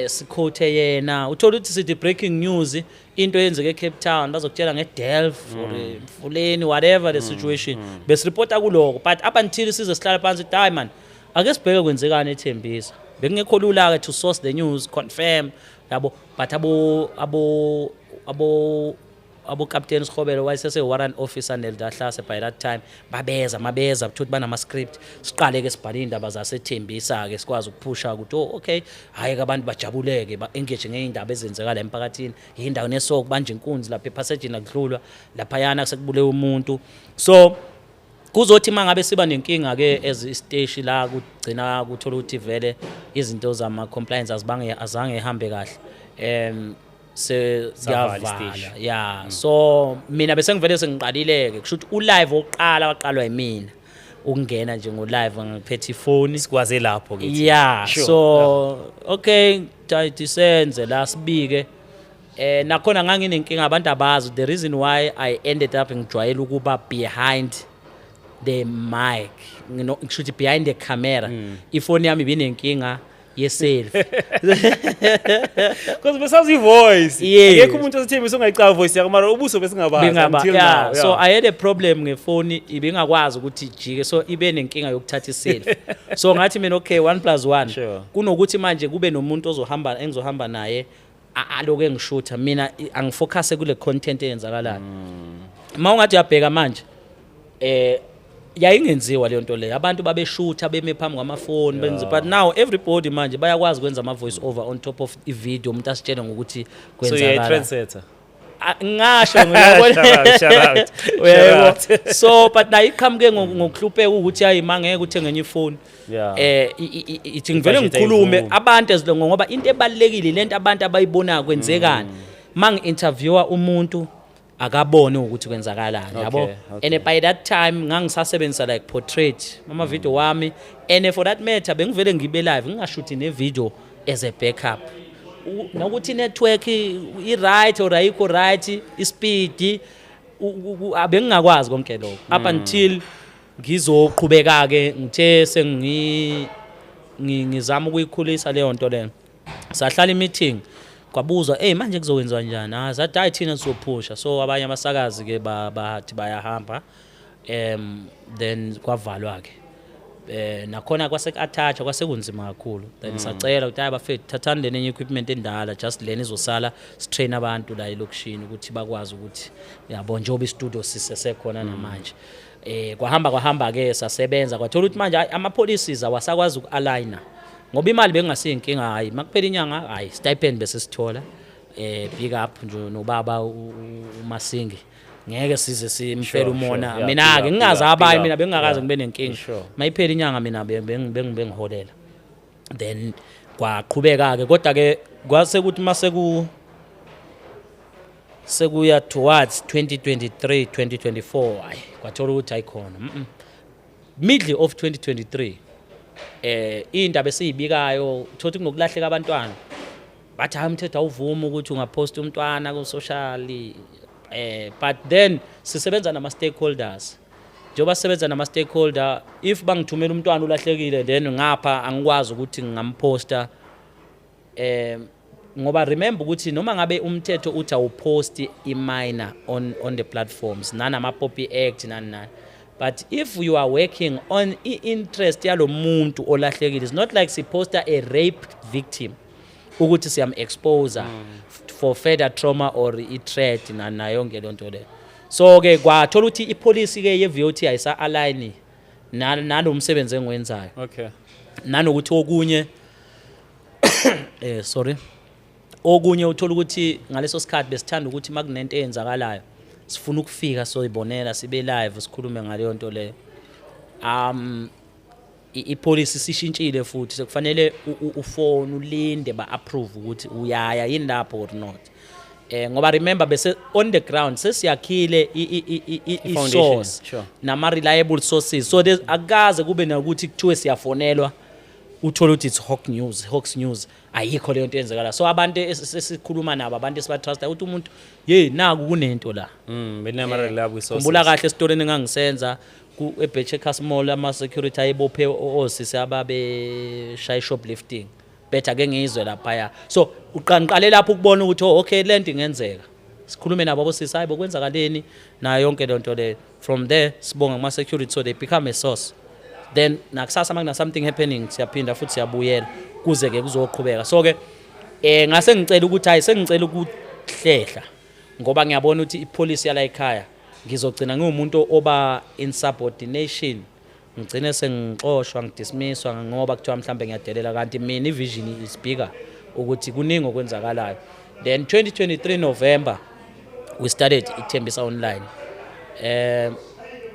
siquote yena. Uthola ukuthi sithi breaking news, into eyenzeke eCape Town, bazokutshela ngeDelft or Mfuleni, whatever the situation, besireport kuloko. But up until size sihlala phansi sithi hayi man, ake sibheke kwenzekani eThembisa, bekungekho lula ke to source the news, confirm, yabo. But abo Captain Sikhobelo, wayesese warrant officer Nelda Hlase by that time, babeza mabeza kuthiwa banama script, siqale ke sibhale indaba zaseThembisa ke, sikwazi ukuphusha ukuthi oh okay, hayi ke abantu bajabuleke, ba engage ngeindaba ezenzekala emphakathini, indawo nesoko banje inkunzi lapha epassage, akudlulwa laphayana, sekubulewe umuntu. So Kuzothi mangabe siba nenkinga ke as isiteshi la, kugcina kuthola ukuthi vele izinto zama compliance azibange, azange ihambe kahle, se Savala kuyavala. isiteshi. Yeah, so mina bese ngivele sengiqalile ke, kusho ukuthi u-live oqala waqalwa yimina, ukungena nje ngo live ngiphethe ifoni. Sikwaze lapho ke. Yeah. So okay, tayithi senze la, sibike. Nakhona nganginenkinga, abantu abazi the reason why I ended up ngijwayele ukuba behind the mic, ngisho ukuthi behind the camera. Ifoni yami ibinenkinga ye-selfie. Because besazi voice. Yes. Akekho umuntu osithembisa ongayicaba voice yakho, mara ubuso besingabazi Bengaba until yeah, now. So I had a problem ngefoni, ibingakwazi ukuthi ijike, so ibe nenkinga yokuthatha i-selfie. So ngathi mina, okay, 1 plus 1, kunokuthi manje kube nomuntu ozohamba, engizohamba naye, aloku engishutha mina, angifocus kule content eyenzakalayo. Uma ungathi uyabheka manje, yayingenziwa leyo nto leyo, abantu babeshutha beme phambi kwamafoni benze, but now everybody manje bayakwazi ukwenza ama-voice over on top of i-video, umuntu asitshele ngokuthi So you're a kwenzakala. trendsetter. Ah, ngasho ngiyabona. Shout out, shout out. Uyayebo? Shout out. So but nayo iqhamuke ngokuhlupheka ukuthi hayi, mangeke uthenge enye ifoni. Ithi ngivele Ibudget ngikhulume ayivumi. abantu ezilongo, ngoba into ebalekile lento abantu abayibonayo kwenzekani. Mangi-interviewa umuntu, akabone ukuthi kwenzakalani, yabo. And by that time ngangisasebenzisa like portrait ama video wami, and for that matter bengivele ngibe live, ngingashuthi ne video as a backup. Nokuthi network i-right or ayikho right, ispeed, abengingakwazi konke lokho up until ngizoqhubeka ke, ngithe sengi ngizama ukuyikhulisa leyo nto leyo. Sahlala i-meeting, kwabuzwa, "Hey, manje kuzokwenziwa njani?" Ah, sathi, "Hayi, thina sizophusha." So abanye abasakazi ke bathi bayahamba, then kwavalwa ke. Nakhona kwase attach, kwase kunzima kakhulu. Then sacela ukuthi, "Hayi bafethu, thathani lena enye equipment endala, just lena izosala, sitrain abantu la elokishini ukuthi bakwazi ukuthi, yabo, njengoba istudio sisesekhona namanje." Kwahamba kwahamba ke, sasebenza, kwathola ukuthi manje, hayi, ama policies awasakwazi uku-aligna, ngoba imali bengasiyinkinga. Hayi, makuphela inyanga, hayi, stipend bese sithola. Big up nje nobaba uMasingi, ngeke size simfele umona. Mina ke ngingazi abayi, mina bengingakaze ngibe nenkinga. Mayiphela inyanga, mina bengiholela. Then kwaqhubeka ke, kodwa ke kwase kuthi mase ku sekuya towards 2023, 2024, hayi, kwathola ukuthi ayikhona. Middle of 2023, indaba esiyibikayo, uthola kunokulahleka abantwana, bathi hayi, umthetho awuvumi ukuthi ungapost umntwana ku social. But then sisebenza nama stakeholders. Njengoba sisebenza nama stakeholder, if bangithumela umntwana ulahlekile, then ngapha angikwazi ukuthi ngingamposta, ngoba remember ukuthi noma ngabe umthetho uthi awuposti i-minor on the platforms, nanama POPI Act, nani nani, but if you are working on i-interest yalo muntu olahlekile, it's not like siposta a rape victim ukuthi siyam-expose for further trauma or i-threat nayo yonke leyo nto leyo. So ke kwathola ukuthi ipolicy ke ye-VOT ayisa-align nalo msebenzi engiwenzayo. Nanokuthi okunye, sorry, okunye uthola ukuthi ngaleso sikhathi besithanda ukuthi makunento eyenzakalayo, sifuna ukufika soyibonela, sibe live, sikhulume ngaleyo nto leyo. I-policy sishintshile futhi, sekufanele ufone, ulinde ba-approve ukuthi uyaya yini lapho or not, ngoba remember bese on the ground sesiyakhile I-foundation, i-source nama reliable sources, so there's akukaze kube nokuthi kuthiwe siyafonelwa, uthole ukuthi it's hoax news, hoax news, ayikho leyo nto eyenzekala. So abantu esikhuluma nabo, abantu esibatrusta, ukuthi umuntu, "Hey, naku kunento la." Benama reliable sources. Khumbula kahle esitoreni engangisenza eBechekas Mall, ama security ayebophe osisi ababeshaya shoplifting, bethi ake ngizwe laphaya. So uqanqale lapho ukubona ukuthi, oh, okay, lento ingenzeka. Sikhulume nabo abosisi, "Hayi, bokwenzakaleni?" Nayo yonke lento leyo. From there sibonga kuma security, so they become a source. Then nakusasa makuna something happening, siyaphinda futhi siyabuyela, kuze ke kuzoqhubeka. So ke ngase ngicela ukuthi, hayi, sengicela ukuhlehla, ngoba ngiyabona ukuthi ipolicy yala ekhaya, ngizogcina ngiwumuntu oba insubordination, ngigcine sengixoshwa, ngidismisswa, ngoba kuthiwa mhlambe ngiyadelela, kanti mina i-vision is bigger, ukuthi kuningi okwenzakalayo. Then 2023 November we started iThembisa Online.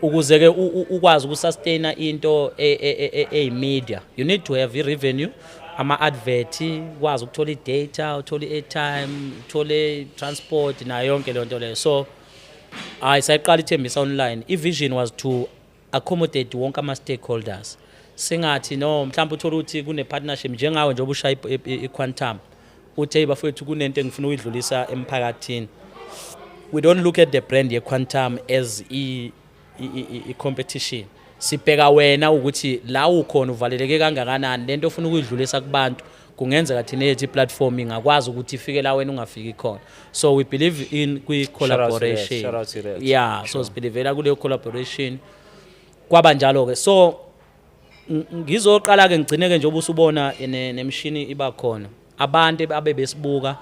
Ukuze ke ukwazi ukusustaina into eyi-media, you need to have i-revenue, ama-advert, ukwazi ukuthola i-data, uthole i-airtime, uthole transport nayo yonke leyo nto leyo. So hayi, sayiqala iThembisa Online. I-vision was to accommodate wonke ama-stakeholders. Singathi no, mhlawumbe uthole ukuthi kune-partnership njengawe, njengoba ushaya i-Quantum, uthi, "Hey bafowethu, kunento engifuna ukuyidlulisa emphakathini." We don't look at the brand ye-Quantum as i-competition. Sibheka wena ukuthi la ukhona uvaleleke kangakanani, lento ofuna ukuyidlulisa kubantu kungenzeka thina yethu i-platform ingakwazi ukuthi ifike la wena ungafiki khona. So we believe in kwi-collaboration. Shout out to that. Yeah, so sibelievela kuleyo collaboration. Kwaba njalo-ke. So ngizoqala-ke ngigcine-ke njengoba usubona nemishini iba khona, abantu abe besibuka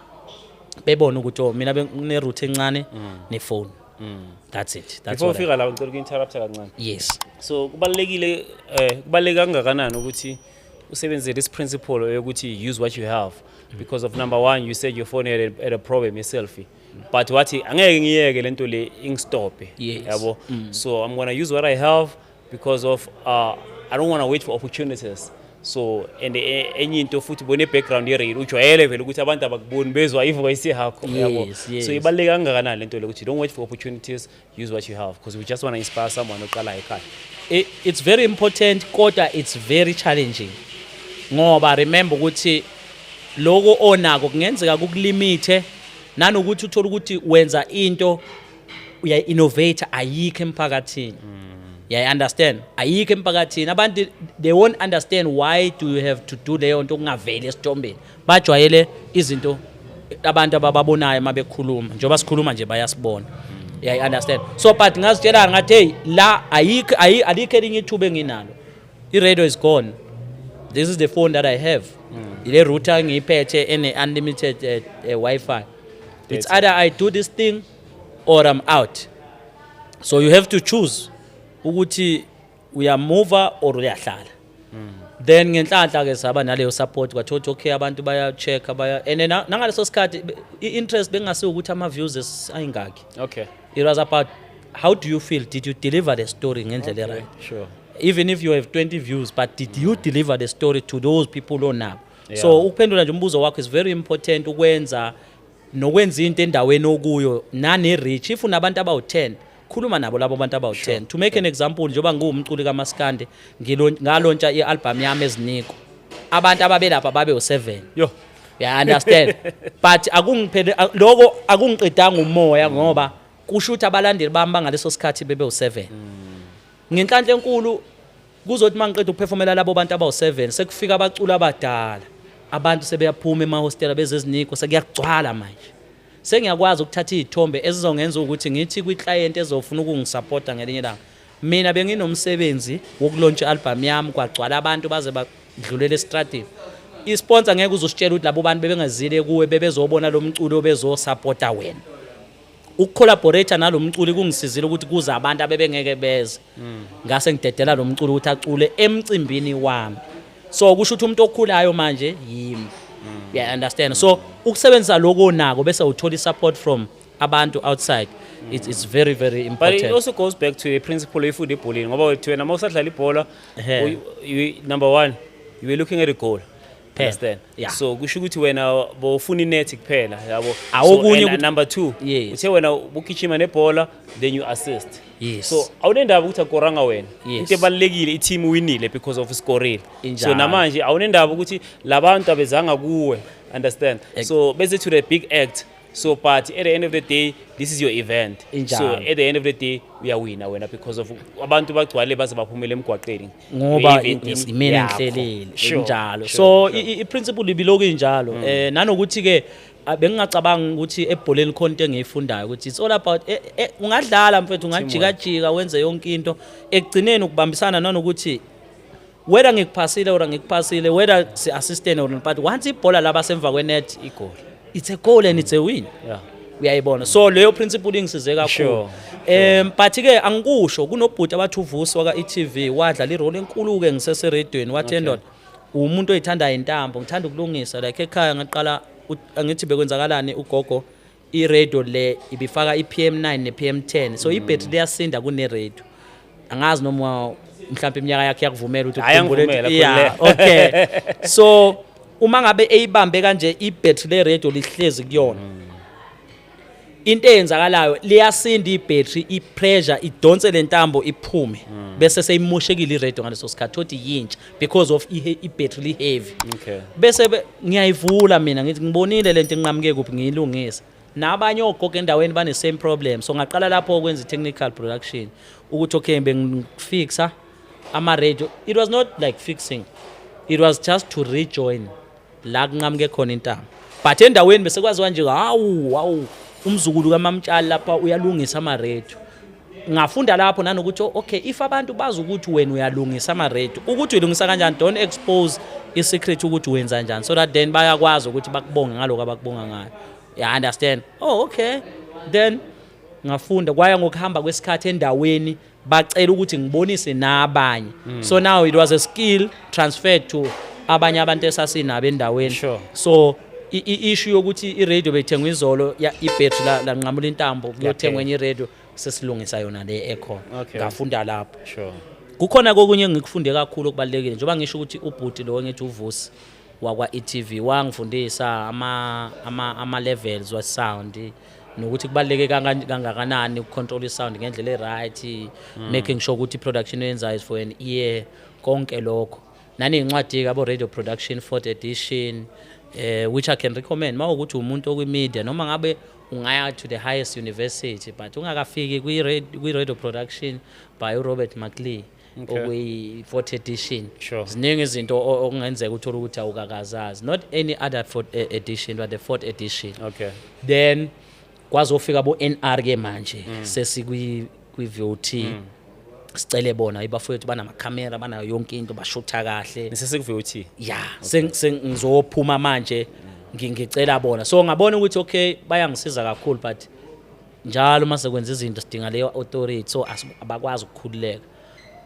bebona ukuthi, oh, mina ngine-router encane nefoni, that's it, that's Before what ufika la, ngicela uku-interrupta kancane. Yes. So kubalulekile, kubaluleke kangakanani ukuthi usebenzise this principle yokuthi use what you have? Because of number one, you said your phone had a problem, ye-selfie, but wathi angeke ngiyeke lento le ingistophe. Yabo, so I'm going to use what I have because of I don't want to wait for opportunities. So and enye into futhi, bone background ye-radio, ujwayele vele ukuthi abantu abakuboni, bezwa ivoice yakho, yabo. So ibaluleke kangakanani lento le ukuthi don't wait for opportunities, use what you have? Because we just want to inspire someone oqala ekhaya. It's very important, kodwa it's very challenging, ngoba remember ukuthi loko onako kungenzeka kukulimithe, nanokuthi uthola ukuthi wenza into, uya-innovate, ayikho emphakathini. Yeah, understand, ayikho emphakathini. Abantu, they won't understand why do you have to do leyo nto kungaveli esithombeni. Bajwayele izinto abantu abababonayo uma bekhuluma, njengoba sikhuluma nje bayasibona. Yeah, I understand. So but ngazitshela ngathi, hey, la ayikho alikho elinye ithuba enginalo. I-radio is gone, this is the phone that I have, ile router engiyiphethe ene unlimited Wi-Fi. It's That's it. either I do this thing or I'm out. So you have to choose ukuthi uyamova or uyahlala. Then ngenhlanhla ke saba naleyo support, kwathiwa ukuthi okay, abantu baya-check baya, and then nangaleso sikhathi i-interest bengasiwo ukuthi ama-views ayingaki. It was about how do you feel, did you deliver the story ngendlela right? Even if you have 20 views, but did you deliver the story to those people onabo? So ukuphendula nje umbuzo wakho, is very important ukwenza nokwenza into endaweni okuyo nane-reach. If unabantu abawu-10, khuluma nabo labo bantu abawu-10. To make an example, njengoba ngiwumculi kamaskande, ngalontsha i-album yami eziniko, abantu ababelapha babe u-7. Yo. Yeah, understand, but akungiphele lokho, akungiqedanga umoya, ngoba kusho ukuthi abalandeli bami bangaleso sikhathi bebe u7. Ngenhlanhla enkulu, kuzothi mangiqeda ukuperformela labo bantu abawu7, sekufika abaculi abadala, abantu sebeyaphuma emahostela bezeziniko, sekuyagcwala manje. Sengiyakwazi ukuthatha iy'thombe ezizongenza ukuthi ngithi kwi-client ezofuna ukungisapota ngelinye ilanga, mina benginomsebenzi wokulontsha i-album yami, kwagcwala abantu baze badlulele estradini. I-sponsor ngeke uzositshela ukuthi labo bantu bebengazile kuwe, bebezobona lo mculo, bezosapota wena. Ukucollaborate nalo mculi kungisizile ukuthi kuze abantu abebengeke beze, ngase ngidedela lo mculo ukuthi acule emcimbini wami. So kusho ukuthi umuntu okhulayo manje yimi. Yeah, understand. So ukusebenzisa lokho onako bese uthola i-support from abantu outside, it's very very But important. it also goes back to the principle oyifunda ebholeni, ngoba wethu wena uma usadlala ibhola, number one, you were looking at a goal. Phela. Understand? Yeah. So kusho ukuthi wena bowufuna inet kuphela, yabo. Awukunye So, and number two, uthe wena bugijima nebhola, then you assist. So awunendaba ukuthi akoranga wena. Into ebalulekile, i-team winile because of scorile. So namanje awunendaba ukuthi labantu abezanga kuwe, understand? So bese to the big act. So but at the end of the day, this is your event. So at the end of the day, uyawina wena because of abantu bagcwale baze baphumele emgwaqeni. Ngoba E-eventini imina yakho. engihlelile. Injalo. Sure, So i-principle ibiloku injalo, nanokuthi ke bengingacabanga ukuthi ebholeni khona into engiyifundayo ukuthi it's all about ungadlala mfethu, ungajikajika, wenze yonke into, ekugcineni ukubambisana, nanokuthi whether ngikuphasile or ngikuphasile, whether si-assistant or not, but once ibhola laba semva kwenet, Igoli. it's a goal and it's a win. Uyayibona? So leyo principle ingisize kakhulu. But ke angikusho, kunobhuti abathi uVusi waka e-TV, wadlala irole enkulu ke ngiseseredweni. Wathi, "Ndoda, umuntu oyithandayo intambo, ngithanda ukulungisa." Like ekhaya ngaqala angithi bekwenzakalani, ugogo i-radio le ibifaka i-PM9 ne-PM10, so ibhetri liyasinda kune-radio. Angazi noma mhlawumbe iminyaka yakhe yakuvumela ukuthi Hhayi, ukhumbule angivumela, yeah, okay, so uma ngabe eyibambe kanje, ibhetri le-radio lihlezi kuyona. Into eyenzakalayo, liyasinda ibhetri, i-pressure idonse le ntambo iphume, bese seyimoshekile i-radio ngaleso sikhathi, thothi yintsha because of ibhetri li-heavy. Bese ngiyayivula mina, ngithi ngibonile lento inqamuke kuphi, ngiyilungise. Nabanye ogogo endaweni bane same problem, so ngaqala lapho ukwenza i-technical production, ukuthi okay, bengifixa ama-radio. It was not like fixing, it was just to rejoin la kunqamuke khona intambo, but endaweni bese kwaziwa nje, hawu hawu, umzukulu kaMamtshali lapha uyalungisa ama-radio. Ngafunda lapho nanokuthi okay, if abantu bazi ukuthi wena uyalungisa ama-radio, ukuthi uyilungisa kanjani, don't expose i-secret ukuthi wenza njani, so that then bayakwazi ukuthi bakubonge ngaloko abakubonga ngayo, you understand? Oh, okay, then ngafunda, kwaya ngokuhamba kwesikhathi endaweni bacela ukuthi ngibonise nabanye. So now it was a skill transferred to abanye abantu esasinabo endaweni. So i-issue yokuthi i-radio beyithengwa izolo, ibhetri lanqamula intambo, kuyothengwa enye i-radio, sesilungisa yona le ekhona. Ngafunda lapho. Kukhona kokunye engikufunde kakhulu okubalulekile, njengoba ngisho ukuthi ubhuti lo ngithi uVusi wakwa-e.tv wangifundisa ama levels we sound, nokuthi kubaluleke kangakanani ukucontrol isound ngendlela e-right, making sure ukuthi i-production oyenzayo is for an ear, konke lokho. Naneyincwadi-ke abo Radio Production fourth edition, which I can recommend mawukuthi umuntu okwi-media, noma ngabe ungaya to the highest university but ungakafiki kwi-radio production by uRobert McLean, okuyi-fourth edition. Ziningi izinto okungenzeka uthole ukuthi awukakazazi, not any other fourth edition but the fourth edition. Then kwazofika bo-NR ke manje, sesikwi kwi-VOT, sicele bona ibafowethu banamakhamera, banayo yonke into, bashutha kahle. Nisese-VOT? Ya, sengizophuma manje, ngicela bona, so ngabona ukuthi okay, bayangisiza kakhulu, but njalo mase kwenza izinto sidinga leyo authority, so abakwazi ukukhululeka.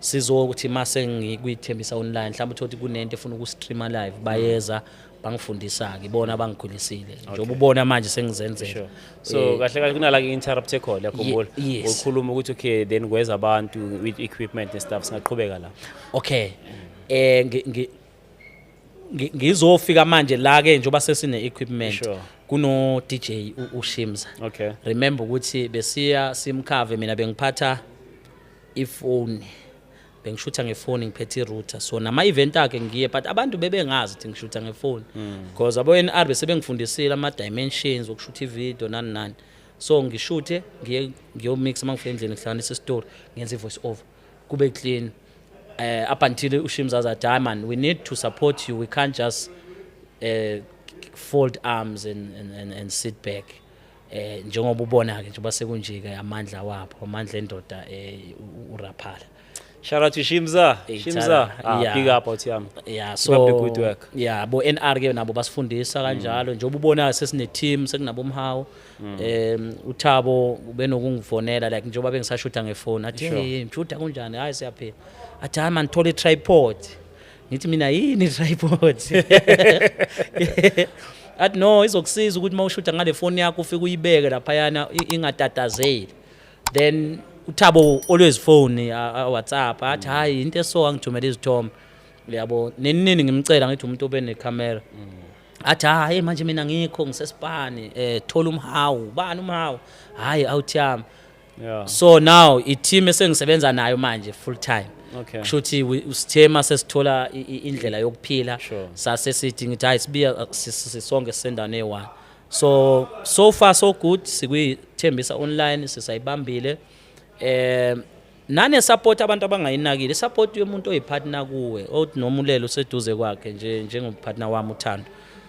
Sizokuthi mase ngikuyithembisa online, mhlawumbe uthole ukuthi kunento efuna ukustreama live, bayeza bangifundisa-ke, ibona abangikhulisile njengoba ubona manje sengizenzela. So kahle kahle kunala ke-interrupt call, yakhumbula? Yes. Ukhuluma ukuthi okay, then kweza abantu with equipment and stuff, singaqhubeka la. Okay, ngizofika manje la ke, njengoba sesine equipment, kuno DJ uShimza. Remember ukuthi besiya simkhave, mina bengiphatha ifoni, bengishutha ngefoni, ngiphethe i-router, so nama-event akhe ngiye, but abantu bebengazi ukuthi ngishutha ngefoni because abo-NR bese bengifundisile ama-dimensions okushutha ividiyo, nani nani. So ngishuthe, ngiye ngiyomix, uma ngifika endlini ngihlanganisa isitori, ngenze i-voice over, kube clean, up until uShimza azathi, "Hayi man, we need to support you, we can't just fold arms and sit back." Njengoba ubona ke, njengoba sekunje ke, amandla wapho, amandla endoda, uRaphala. Shout out to Shimza. Hey, Shimza. Thala. Ah, big up out yami. Keep up the good work. Yeah, bo NR ke nabo basifundisa kanjalo, njengoba ubona sesine team, sekunabo umhawu, uThabo ubenokungifonela like njengoba bengisashutha ngefoni, athi, "Hey mshuta, kunjani?" "Hayi, siyaphila." Athi, "Hayi man, thola i-tripod." Ngithi mina, "Yini tripod?" Athi, "No, izokusiza ukuthi mawushutha ngale phone yakho ufike uyibeke laphayana, ingatatazeli." Then uThabo always phone, WhatsApp, athi, "Hayi, into eso," angithumela izithombe, yabo, nini nini. Ngimcela ngithi umuntu obe necamera, athi, "Hayi manje mina ngikho ngisesipani, thola umhawu." Bani umhawu? Hayi, awuthi yami. So now i-team esengisebenza nayo manje full time. Kusho ukuthi usithema sesithola indlela yokuphila. Sase sithi, ngithi hayi sibiya sisonke sisendaweni eyi-one. So so far so good, sikuyithembisa online, sisayibambile. Nane support abantu abangayinakile, support yomuntu oyipartner kuwe, othi noma ulele useduze kwakhe nje, njengopartner wami uThando,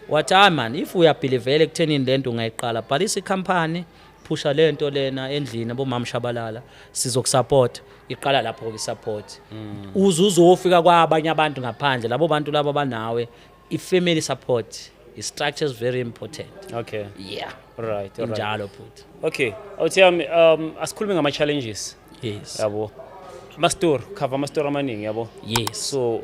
wathi, "Hayi man, if uyabelievela ekuthenini lento ungayiqala, bhalisa ikhampani, phusha lento lena endlini, abomama shabalala sizokusupport." Iqala lapho ke support, uze uzofika kwabanye abantu ngaphandle, labo bantu labo banawe, i-family support, i-structure is very important. Yeah. All right. Injalo futhi. Okay. Awuthi yami, asikhulume ngama challenges. Yabo. Ama story, cover ama story amaningi, yabo. So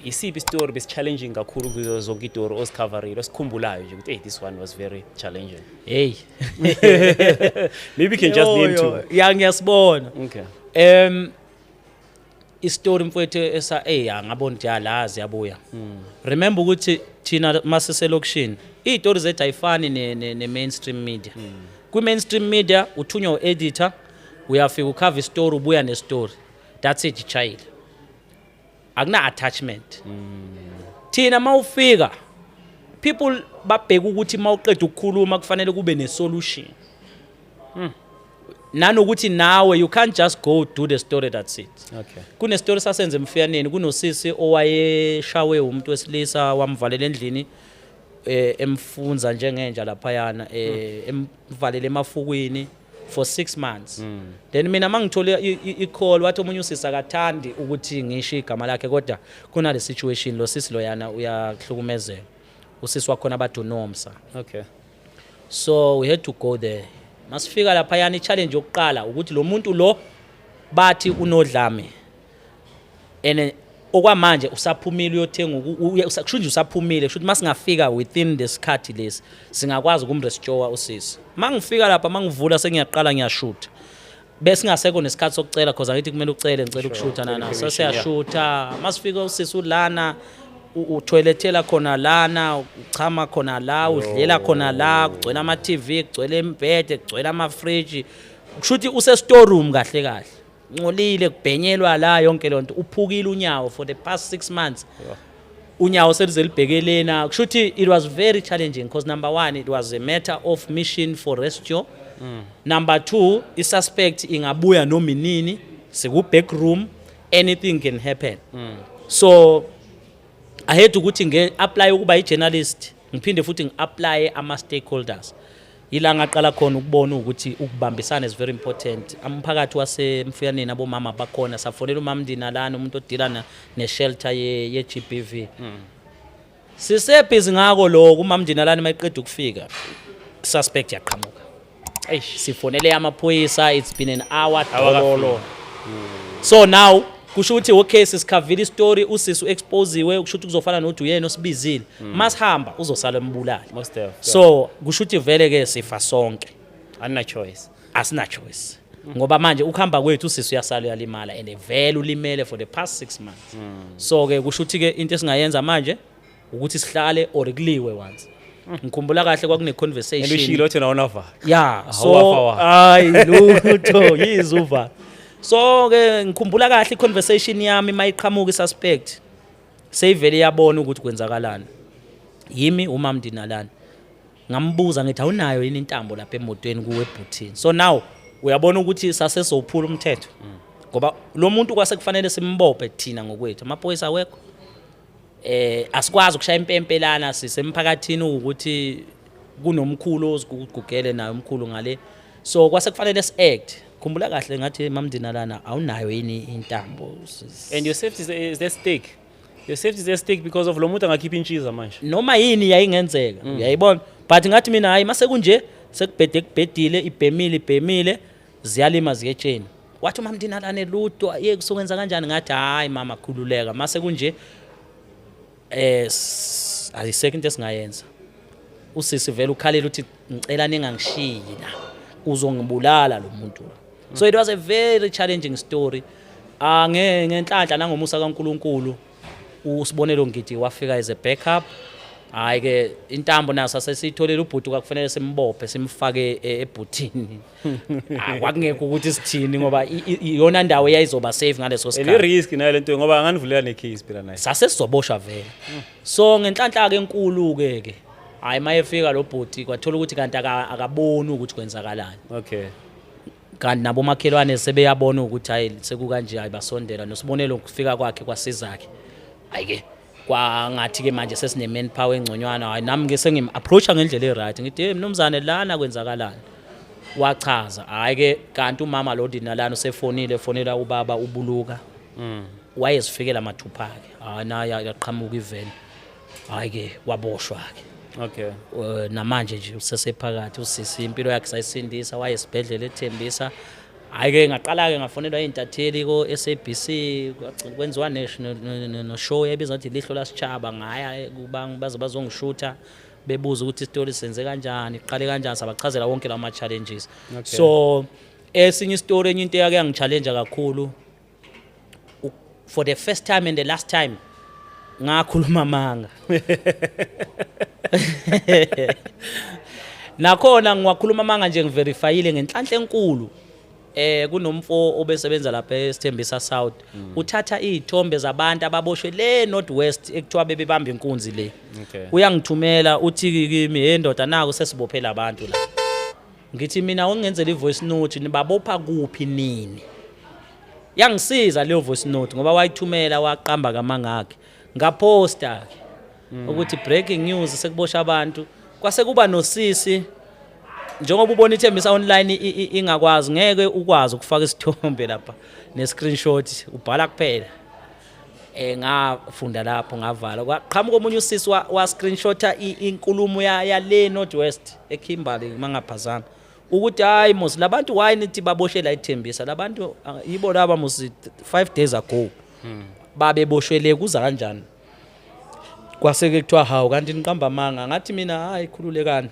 isiphi story besi challenging kakhulu kuzo zonke istory ozicoverile, osikhumbulayo nje ukuthi hey, this one was very challenging? Hey. Maybe you can just name two. Ya, ngiyasibona. Isitori, mfowethu, esa ngabona ukuthi yalazi yabuya. Remember ukuthi thina masiselokishini iy'tori zethu ayifani ne-mainstream media. Kwi-mainstream media uthunywa u-editor, uyafika ukhava isitori, ubuya nestory, that's it, ichayile, akuna-attachment. Thina mawufika, people babheka ukuthi mawuqeda ukukhuluma kufanele kube ne-solution, nanokuthi nawe you can't just go do the story, that's it. Kunestory sasenze emfiyaneni, kunosisi owayeshawe umuntu wesilisa, wamvalela endlini, emfunza njengenja laphayana, emvalele emafukwini for 6 months. Then mina mangithole i-call, wathi omunye usisi, akathandi ukuthi ngisho igama lakhe, kodwa kunale situation, lo sisi loyana uyahlukumezeka, usisi wakhona bathi uNomsa. So we had to go there. Masifika laphayana, i-challenge yokuqala ukuthi lo muntu lo bathi unodlame and okwamanje usaphumile uyothenga kusho nje usaphumile, kusho ukuthi masingafika within lesikhathi lesi singakwazi ukumrestore usisi. Mangifika lapha, mangivula, sengiyaqala ngiyashutha, besingasekho nesikhathi sokucela, cause angithi kumele ucele, ngicela ukushutha nana. So permission, yeah. siyashutha, masifika usisi ulana, uthoyilethela khona lana, uchama khona la, udlela khona la, kugcwele ama-TV, kugcwele imibhede, kugcwele amafriji, kusho ukuthi use-storeroom kahle kahle, ngcolile, kubhenyelwa la, yonke leyo nto. Uphukile unyawo for the past 6 months, unyawo selize libheke lena. Kusho ukuthi it was very challenging because number one, it was a matter of mission for rescue. Number two, i-suspect ingabuya noma inini, siku-back room, anything can happen. So I had ukuthi nge-apply ukuba i-journalist, ngiphinde futhi ngi-apply ama-stakeholders. Ila ngaqala khona ukubona ukuthi ukubambisana is very important. Umphakathi wasemfuyaneni, abomama bakhona, safonela umama Ndinalana, umuntu odila ne-shelter ye-GBV. Sisebhizi ngako lokho, umama Ndinalana mayiqeda ukufika, suspect yaqhamuka. Eish. Sifonele amaphoyisa, it's been an hour, Awakafiki. dololo. So now kusho ukuthi okay, sisikhavile istory, usisi u-exposiwe, kusho ukuthi kuzofana nokuthi uyena osibizile, masihamba uzosala embulali. Most def. So kusho ukuthi vele ke sifa sonke. Anna choice. Asina choice, ngoba manje ukuhamba kwethu usisi uyasala uyalimala, and vele ulimele for the past 6 months. So ke kusho ukuthi ke into esingayenza manje ukuthi sihlale or kuliwe once. Ngikhumbula kahle kwakune And conversation. ushilo uthi awunava. Yeah, so Awuwafa. hayi lutho, yizuva. So ke ngikhumbula kahle i-conversation yami mayiqhamuka i-suspect, seyivele yabona ukuthi kwenzakalani. Yimi umam Ndinalani, ngambuza ngithi, awunayo yini intambo lapha emotweni kuwe ebhuthini? So now uyabona ukuthi sasesophula umthetho, ngoba lo muntu kwase kufanele simbophe thina ngokwethu, amaphoyisa awekho, asikwazi ukushaya impempe lana, sisemphakathini ukuthi kunomkhulu ozigugele naye umkhulu ngale, so kwase kufanele si-act. Khumbula kahle ngathi, mamndinalana, awunayo yini intambo? And your safety is at stake. Your safety is at stake because of lo muntu angakhipha intshiza manje. Noma yini yayingenzeka, uyayibona? But ngathi mina, hayi, mase kunje sekubhede, kubhedile, ibhemile, ibhemile, ziyalima ziyetsheni. Wathi umama Ndinalane, lutho, ye kusokwenza kanjani? Ngathi, hayi mama, khululeka, mase kunje ayisekho into esingayenza. Usisi vele ukhalela uthi, ngicela ningangishiyi la, uzongibulala lo muntu lo. So it was a very challenging story. Ah, ngenhlanhla nangomusa kaNkuluNkulu, uSibonelo Ngidi wafika as a backup. Hayi ke, intambo naso sasesiyitholile, ubhuti kwakufanele simbophe, simfake ebhuthini. Ah, kwakungekho ukuthi sithini, ngoba iyona ndawo eyayizoba safe ngaleso And sikhathi. I-risk nayo lento, ngoba anganivulela ne-case phela naye. Sase sizoboshwa vele. So ngenhlanhla ke enkulu ke ke, hayi, mayefika lo bhuti kwathola ukuthi kanti akaboni ukuthi kwenzakalani. Kanti nabomakhelwane sebeyabona ukuthi hayi, sekukanje, hayi, basondela noSibonelo. Kufika kwakhe kwasizakhe, hayi ke, kwangathi ke manje sesine manpower engconywana. Hayi, nami ke sengim approacha ngendlela e-right, ngithi, hey mnumzane, lana kwenzakalani? Wachaza. Hayi ke, kanti umama lo Dinalana usefonile, fonela ubaba uBuluka, wayezifikela mathupha ke. Hayi, naye yaqhamuka iveni, hayi ke, waboshwa ke. Namanje nje usesephakathi usisi, impilo yakhe sayisindisa, wayesibhedlela eThembisa. Hhayi ke, ngaqala-ke ngafonelwa iy'ntatheli ko-SABC, kwenziwa no-show ebiza ukuthi Lihlo Lasitshaba. Ngaya baze bazongishutha, bebuza ukuthi isitori senze kanjani, iqale kanjani, sabachazela wonke lawo ma-challenges. So esinye isitori, enye into eyake yangi-challenge kakhulu. For the first time and the last time ngakhuluma amanga. Nakhona ngiwakhuluma amanga nje, ngiverifyile ngenhlanhla enkulu. Kunomfo obesebenza lapha eSithembisa South, uthatha izithombe zabantu ababoshwe le North West ekuthiwa bebebamba inkunzi le. Uyangithumela, uthi kimi, "Hey ndoda, naku sesibophela abantu la." Ngithi mina, "Ungenzela i-voice note, nibabopha kuphi, nini?" Yangisiza leyo voice note ngoba wayithumela, waqamba kamangakhe. Ngaposta ke ukuthi breaking news, sekuboshwa abantu. Kwase kuba nosisi, njengoba ubona iThembisa Online ingakwazi, ngeke ukwazi ukufaka isithombe lapha ne-screenshot, ubhala kuphela. Ngafunda lapho, ngavala, kwaqhamuka omunye usisi wa screenshota inkulumo ya le North West eKimberley, mangaphazana, ukuthi hayi mos, labantu, why nithi baboshwe la eThembisa? Labantu, ah, yibo laba mos, 5 days ago babeboshwe le, kuza kanjani? Kwase-ke kuthiwa, "Hawu, kanti niqamba amanga." Ngathi mina, "Hayi, khululekani."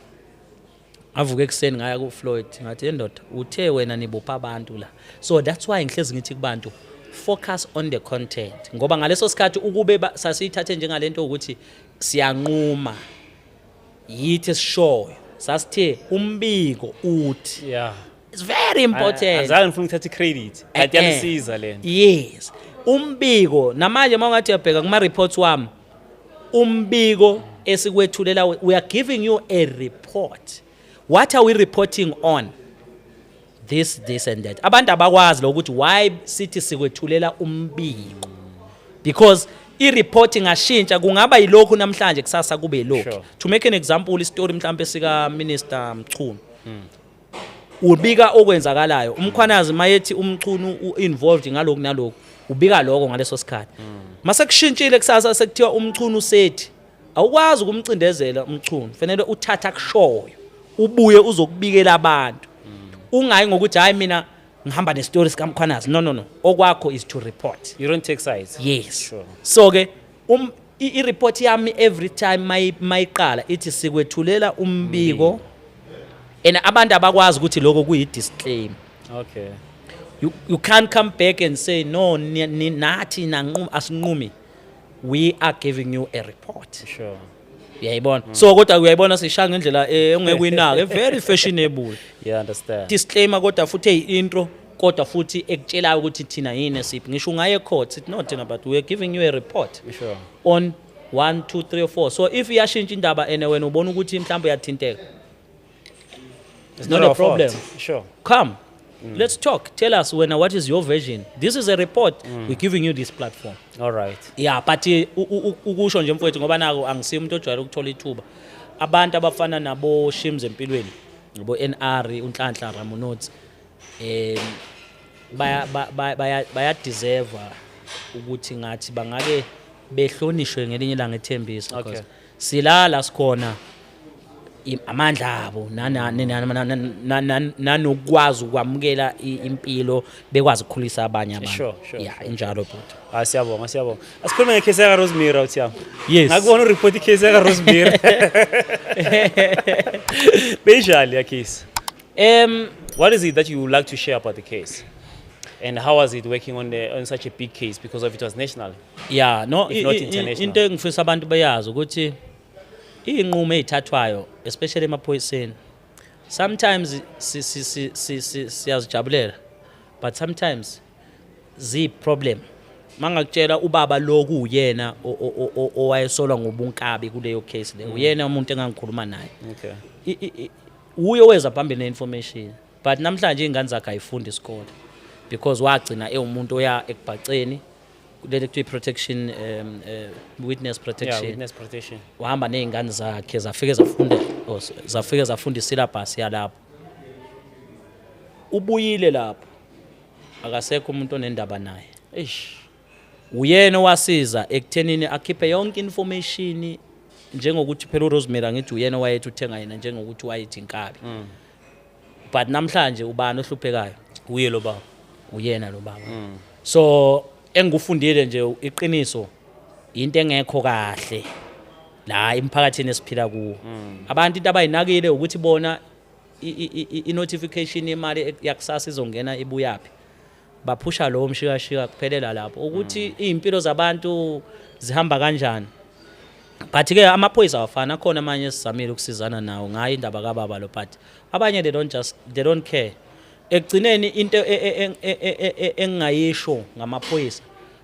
Avuka ekuseni, ngaya ku-Floyd, ngathi, "Endoda, uthe wena nibopha abantu la." So that's why ngihlezi ngithi kubantu, focus on the content, ngoba ngaleso sikhathi ukube sasiyithathe njengalento ukuthi siyanquma, yithi esishoyo, sasithe umbiko uthi. It's very important. Azange ngifuna ukuthatha i-credit, kanti yanisiza lento. Yes, umbiko namanje uma ungathi uyabheka kuma reports wami, umbiko esikwethulela, we are giving you a report. What are we reporting on? This, this and that. Abantu abakwazi lokuthi why sithi sikwethulela umbiko, because i-report ingashintsha, kungaba yilokhu namhlanje, kusasa kube yilokhu. To make an example, istory mhlambe sika Minister Mchunu, ubika okwenzakalayo. UMkhwanazi mayethi uMchunu u-involved ngalokhu nalokhu, ubika lokho ngaleso sikhathi. Mase kushintshile kusasa, sekuthiwa uMchunu sethi, awukwazi ukumcindezela uMchunu, fanele uthatha akushoyo, ubuye uzokubikela abantu. Ungayi ngokuthi, "Hayi, mina ngihamba nestory sikaMkhwanazi." No, no, no, okwakho is to report. You don't take sides. Yes. So ke i-report yami every time mayiqala ithi sikwethulela umbiko, and abantu abakwazi ukuthi lokho kuyi disclaimer. You can't come back and say, "No, nathi nanquma." Asinqumi, we are giving you a report. Uyayibona? So kodwa uyayibona, sishaya ngendlela ongeke uyinake, very fashionable. Yeah, understand. Disclaimer, kodwa futhi eyi-intro, kodwa futhi ekutshelayo ukuthi thina yini, esiphi. Ngisho ungaye ecourt, sithi no thina, but we are giving you a report on 1 2 3 4. So if iyashintsha indaba ene wena ubona ukuthi mhlawumbe uyathinteka, It's not a our fault. problem. Come, let's talk. Tell us wena, what is your version? This is a report. We're giving you this platform. All right. Yeah, but ukusho nje mfowethu, ngoba nako angisiyo umuntu ojwayele ukuthola ithuba, abantu abafana nabo Shims empilweni, nabo NR, uNhlanhla Ramonotsi, baya ba- baya baya deserve ukuthi ngathi bangake behlonishwe ngelinye ilanga eThembisa, because silala sikhona amandla abo nanokwazi ukwamukela impilo, bekwazi ukukhulisa abanye abantu. Sure. Yeah, injalo bhuti. Ah, siyabonga, siyabonga. Asikhulume ngecase yaka Rosemary, awuthiyami. Yes. Ngakubona ureport icase yaka Rosemary. Beyinjani ya case? What is it that you would like to share about the case? And how was it working on such a big case, because of it was national? Yeah, no, If not international. into engifisa abantu bayazi ukuthi iy'nqumo ey'thathwayo, especially emaphoyiseni, sometimes siyazijabulela, but sometimes ziyi-problem. Mangakutshela, ubaba lo kuwuyena owayesolwa ngobunkabi kuleyo case le, uyena umuntu engangikhuluma naye. Uye weza phambili ne-information, but namhlanje iy'ngane zakhe ayifundi isikole because wagcina ewumuntu oya ekubhaceni kuleli kuthiwa i-protection, witness protection. Witness protection. Wahamba ney'ngane zakhe, zafike zafunda, oh, zafike zafunda isyllabus yalapho. Ubuyile lapho, akasekho umuntu onendaba naye. Eish. Uyena owasiza ekuthenini akhiphe yonke information, njengokuthi phela uRosemary, angithi uyena owayethi uthenga yena, njengokuthi wayethi inkabi, but namhlanje ubani ohluphekayo? Uye lo baba. Uyena lo baba. So engikufundile nje, iqiniso into engekho kahle la emphakathini esiphila kuwo. Abantu into abayinakile ukuthi bona i-notification yemali yakusasa izongena ibuyaphi. Baphusha lowo mshikashika, kuphelela lapho ukuthi iy'mpilo zabantu zihamba kanjani. But-ke amaphoyisa awafani, akhona amanye esizamile ukusizana nawo ngayo indaba kababa lo, but abanye they don't care. Ekugcineni into engingayisho ngamaphoyisa,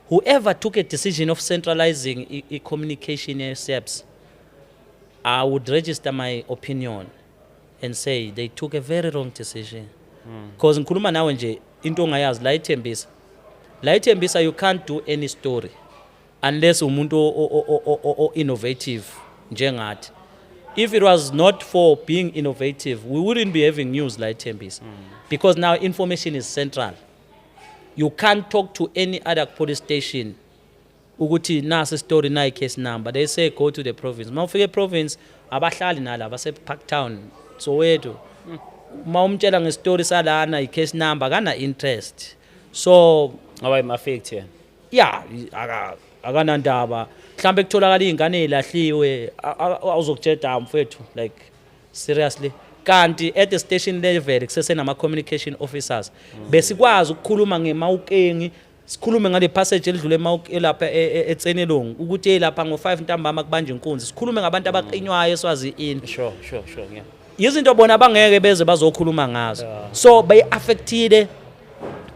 whoever took a decision of centralizing i-communication ye-SAPS, I would register my opinion and say they took a very wrong decision, because ngikhuluma nawe nje, into ongayazi la eThembisa, la eThembisa you can't do any story unless umuntu o-innovative njengathi. If it was not for being innovative, we wouldn't be having news la eThembisa, because now information is central. You can't talk to any other police station ukuthi nasi story, nayi case number. They say go to the province. Uma ufika e-province, abahlali nala, base-Parktown, Soweto. Uma umtshela ngestori salana, i-case number, akana interest. So Ngoba im-affect yena. Yeah, akanandaba. Mhlambe kutholakala iy'ngane ey'lahliwe, awuzokutshela, "Mfethu, like, seriously?" Kanti at the station level kusesenama-communication officers, besikwazi ukukhuluma ngeMaukeng, sikhulume ngale passage elidlule lapha eTsenelong ukuthi hey, lapha ngo-5 ntambama kubanje inkunzi, sikhulume ngabantu abaklinywayo eSwazini. Sure, yeah. Izinto bona bangeke beze bazokhuluma ngazo. So bayi-affectile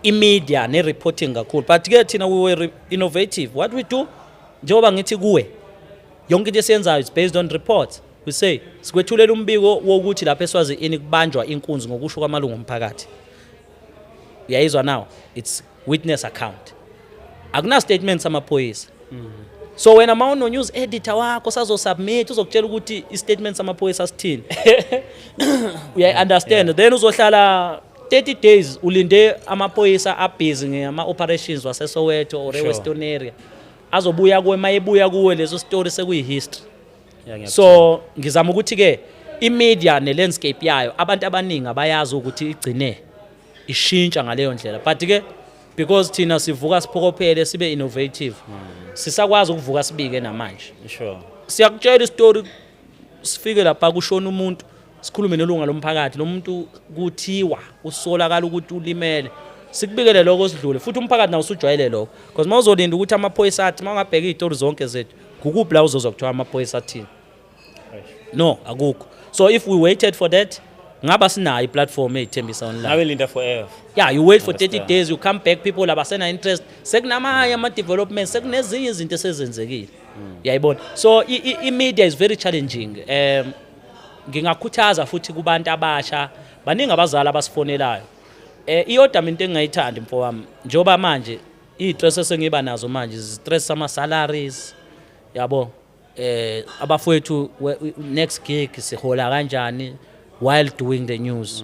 i-media ne-reporting kakhulu. But ke thina we were innovative. What we do, njengoba ngithi kuwe, yonke into esiyenzayo is based on reports. We say sikwethulela umbiko wokuthi lapha eSwazini kubanjwa inkunzi ngokusho kwamalungu omphakathi. Uyayizwa now? It's witness account, akuna statement samaphoyisa. So wena ma uno-news editor wakho sazosubmit, uzokutshela ukuthi i-statement samaphoyisa sithini. Uyayi-understand? Then uzohlala 30 days ulinde amaphoyisa abhizi ngama-operations waseSoweto or e-Western area azobuya kuwe. Ma ebuya kuwe, leso story sekuyi-history. Yeah, So ngizama ukuthi-ke i-media ne-landscape yayo, abantu abaningi abayazi ukuthi igcine ishintsha ngaleyo ndlela. But-ke because thina sivuka siphokophele, sibe innovative, sisakwazi ukuvuka sibike namanje. Siyakutshela isitori, sifike lapha kushona umuntu, sikhulume nelunga lomphakathi, lo muntu kuthiwa usolakala ukuthi ulimele, sikubikele lokho, sidlule. Futhi umphakathi nawo usujwayele lokho, because uma uzolinda ukuthi amaphoyisa athi, uma ungabheka iy'tori zonke zethu, kukuphi la uzozwa kuthiwa amaphoyisa athini? No, akukho. So if we waited for that, ngaba sinayo i-platform eyiThembisa Online. Ngabe linda forever. Yeah, you wait for 30 Understand. days, you come back, people abasena interest, sekunamanye ama-developments, sekunezinye izinto esezenzekile, uyayibona? So i-media is very challenging. Ngingakhuthaza futhi kubantu abasha, baningi abazali abasifonelayo. Iyodwa mina into engingayithandi, mfowami, njengoba manje iy'stress esengiba nazo manje, stress sama-salaries, yabo, abafowethu, next gig sihola kanjani while doing the news.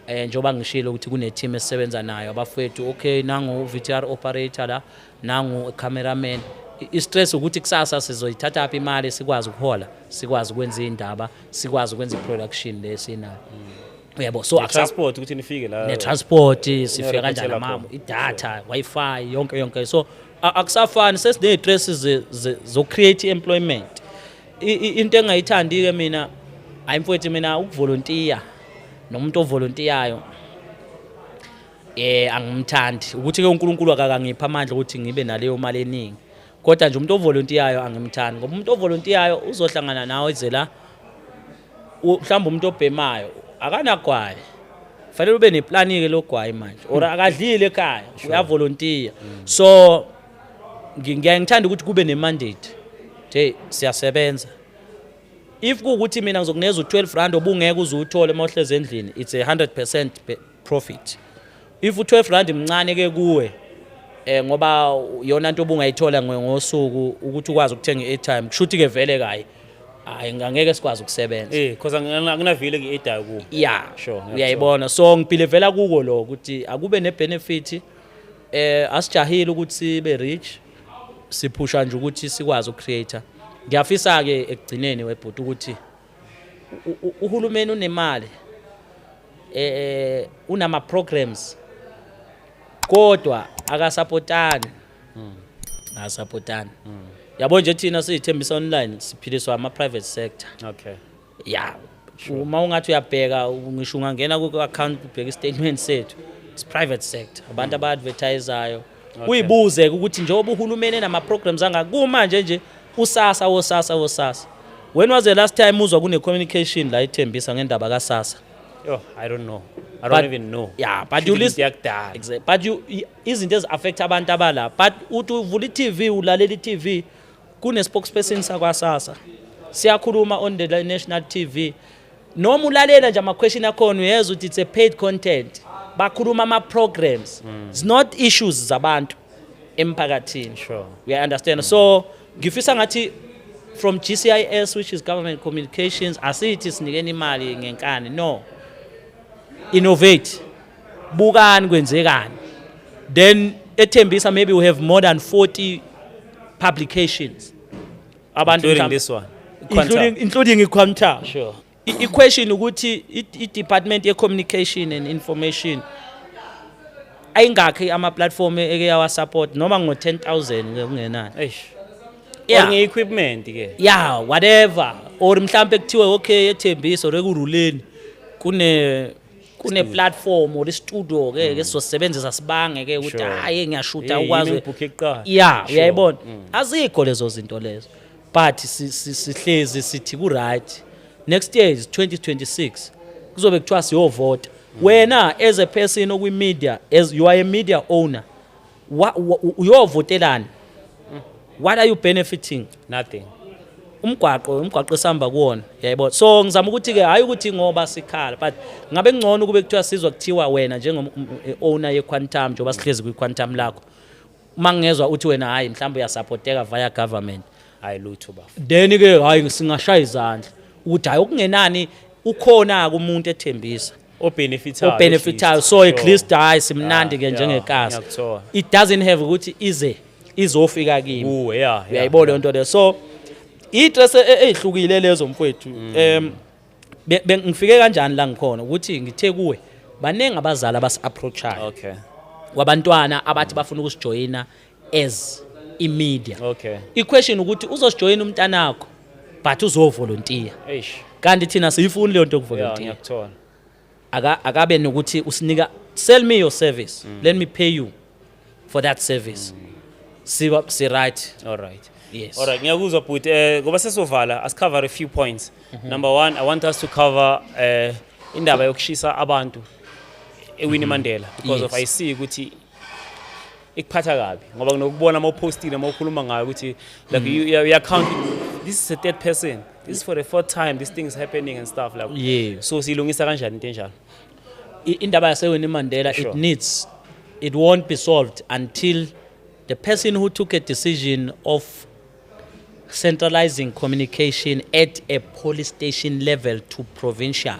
Njengoba ngishilo ukuthi kune team esisebenza nayo, abafowethu, okay, nangu VTR operator la, nangu cameraman. I-stress ukuthi kusasa sizoyithatha phi imali sikwazi ukuhola, sikwazi ukwenza indaba, sikwazi ukwenza i-production lesinayo, uyabo? So Transport ukuthi nifike la. Ne-transport, sifika kanjani, Niyareportela ama khona. idatha, wifi, yonke yonke. So akusafani, sesiney'stress zo-create employment. Into engayithandi-ke mina, hayi mfowethu, mina ukuvolontiya nomuntu ovolontiyayo angimthandi. Ukuthi-ke uNkulunkulu akakangiphi amandla ukuthi ngibe naleyo mali eningi, kodwa nje umuntu ovolontiyayo angimthandi, ngoba umuntu ovolontiyayo uzohlangana nawe eze la. Mhlawumbe umuntu obhemayo akanagwayi, fanele ube neplani-ke logwayi manje, or akadlile ekhaya, uyavolontiya. So ngiyaye ngithanda ukuthi kube ne-mandate nje, siyasebenza. If kuwukuthi mina ngizokunikeza u-12 rand obungeke uze uwuthole uma uhlezi endlini, it's a 100% profit. If u-12 rand mncane-ke kuwe, ngoba yona nto obungayithola ngosuku ukuthi ukwazi ukuthenga i-airtime, kusho ukuthi-ke vele kayi, hayi, angeke sikwazi ukusebenza. Because anginavile ngi-edayo kuwo. Sure, ngiyakuthola. Uyayibona? So ngibhilivela kuko lo ukuthi akube ne-benefit. Asijahile ukuthi sibe rich, siphusha nje ukuthi sikwazi ukucreate. Ngiyafisa ke ekugcineni, webhuti, ukuthi uhulumeni unemali, unama programs, kodwa akasupportani, akasupportani, yabo. Nje thina siyiThembisa Online siphiliswa ama private sector. Ya, uma ungathi uyabheka, ngisho ungangena ku-account ubheka i-statement sethu. It's private sector, abantu aba-advertisayo. Uyibuze ukuthi njengoba uhulumeni enama-programs angaka kumanje nje, uSASSA, woSASSA, woSASSA, when was the last time uzwa kune-communication la ithembisa ngendaba kaSASSA? Yo, I don't know. I don't even know. Yeah, but you Shuthi listen yakudala. Exactly. But you izinto ezi-affect abantu abala, but uthi uvula i-TV, ulalela i-TV, kune-spokesperson sakwaSASSA siyakhuluma on the national TV, noma ulalela nje ama-question akhona, uyezwa ukuthi it's a paid content. Bakhuluma ama-programs, it's not issues zabantu emphakathini. We understand. So ngifisa ngathi from GCIS, which is government communications, asithi sinikeni imali ngenkani, no, innovate, bukani kwenzekani. Then ethembisa maybe we have more than 40 publications, abantu Including this one. Including i-Quantum. I-question ukuthi i-department ye-communication and information ayingakhi ama-platform eke yawa-support noma ngo-10 000 ke kungenani. Eish. Yeah. Or nge-equipment ke. Yeah, whatever, or mhlambe kuthiwe okay, ethembisa or Ekurhuleni kune platform or istudio ke ke sizosebenzisa, sibange ke ukuthi hayi, ngiyashuta Hey, ukwazi yimi ngibhukhe kuqala. Yeah, uyayibona, azikho lezo zinto lezo, but sihlezi sithi ku right, next year is 2026, kuzobe kuthiwa siyovota. Wena as a person okwi media, as you are a media owner, uyovotelani? What are you benefiting? Nothing. Umgwaqo esihamba kuwona, yayibona. So ngizama ukuthi ke, hayi ukuthi ngoba sikhala, but ngabe ngcono kube kuthiwa sizwa kuthiwa wena njengo owner ye-Quantum, njengoba sihlezi kwi-Quantum lakho, uma ngezwa uthi wena hayi, mhlawumbe uyasupporteka via government. Hayi, lutho, bafo. Then ke hayi, singashaya izandla ukuthi hayi, okungenani ukhona ke umuntu ethembisa Obenefitayo. obenefitayo. So at least hayi, simnandi ke Yeah, njengekasi. Ngiyakuthola. It doesn't have ukuthi ize izofika kimi. Kuwe, yeah. Uyayibona leyo nto leyo. So i-stress ezihlukile lezo, mfowethu. Ngifike kanjani la ngikhona ukuthi ngithe kuwe baningi abazali abasi-approachayo wabantwana abathi bafuna ukusijoyina as i-media. I-question ukuthi uzosijoyina umntanakho, but uzovolontiya. Eish. Kanti thina siyifuni leyo nto Yeah, yokuvolontiya. Ngiyakuthola. Akabe nokuthi usinika, sell me your service, let me pay you for that service. Siba si right. All right. Yes. All right, ngiyakuzwa bhuti. Ngoba sesovala, asicover a few points. Number 1, I want us to cover indaba yokushisa abantu eWinnie Mandela because of I see ukuthi ikuphatha kabi, ngoba nginokubona uma upostile, uma ukhuluma ngayo ukuthi like you are counting, this is a third person, this is for the fourth time this thing is happening and stuff like. So siyilungisa kanjani into enjalo? Indaba yaseWinnie Mandela, it needs, it won't be solved until the person who took a decision of centralizing communication at a police station level to provincial.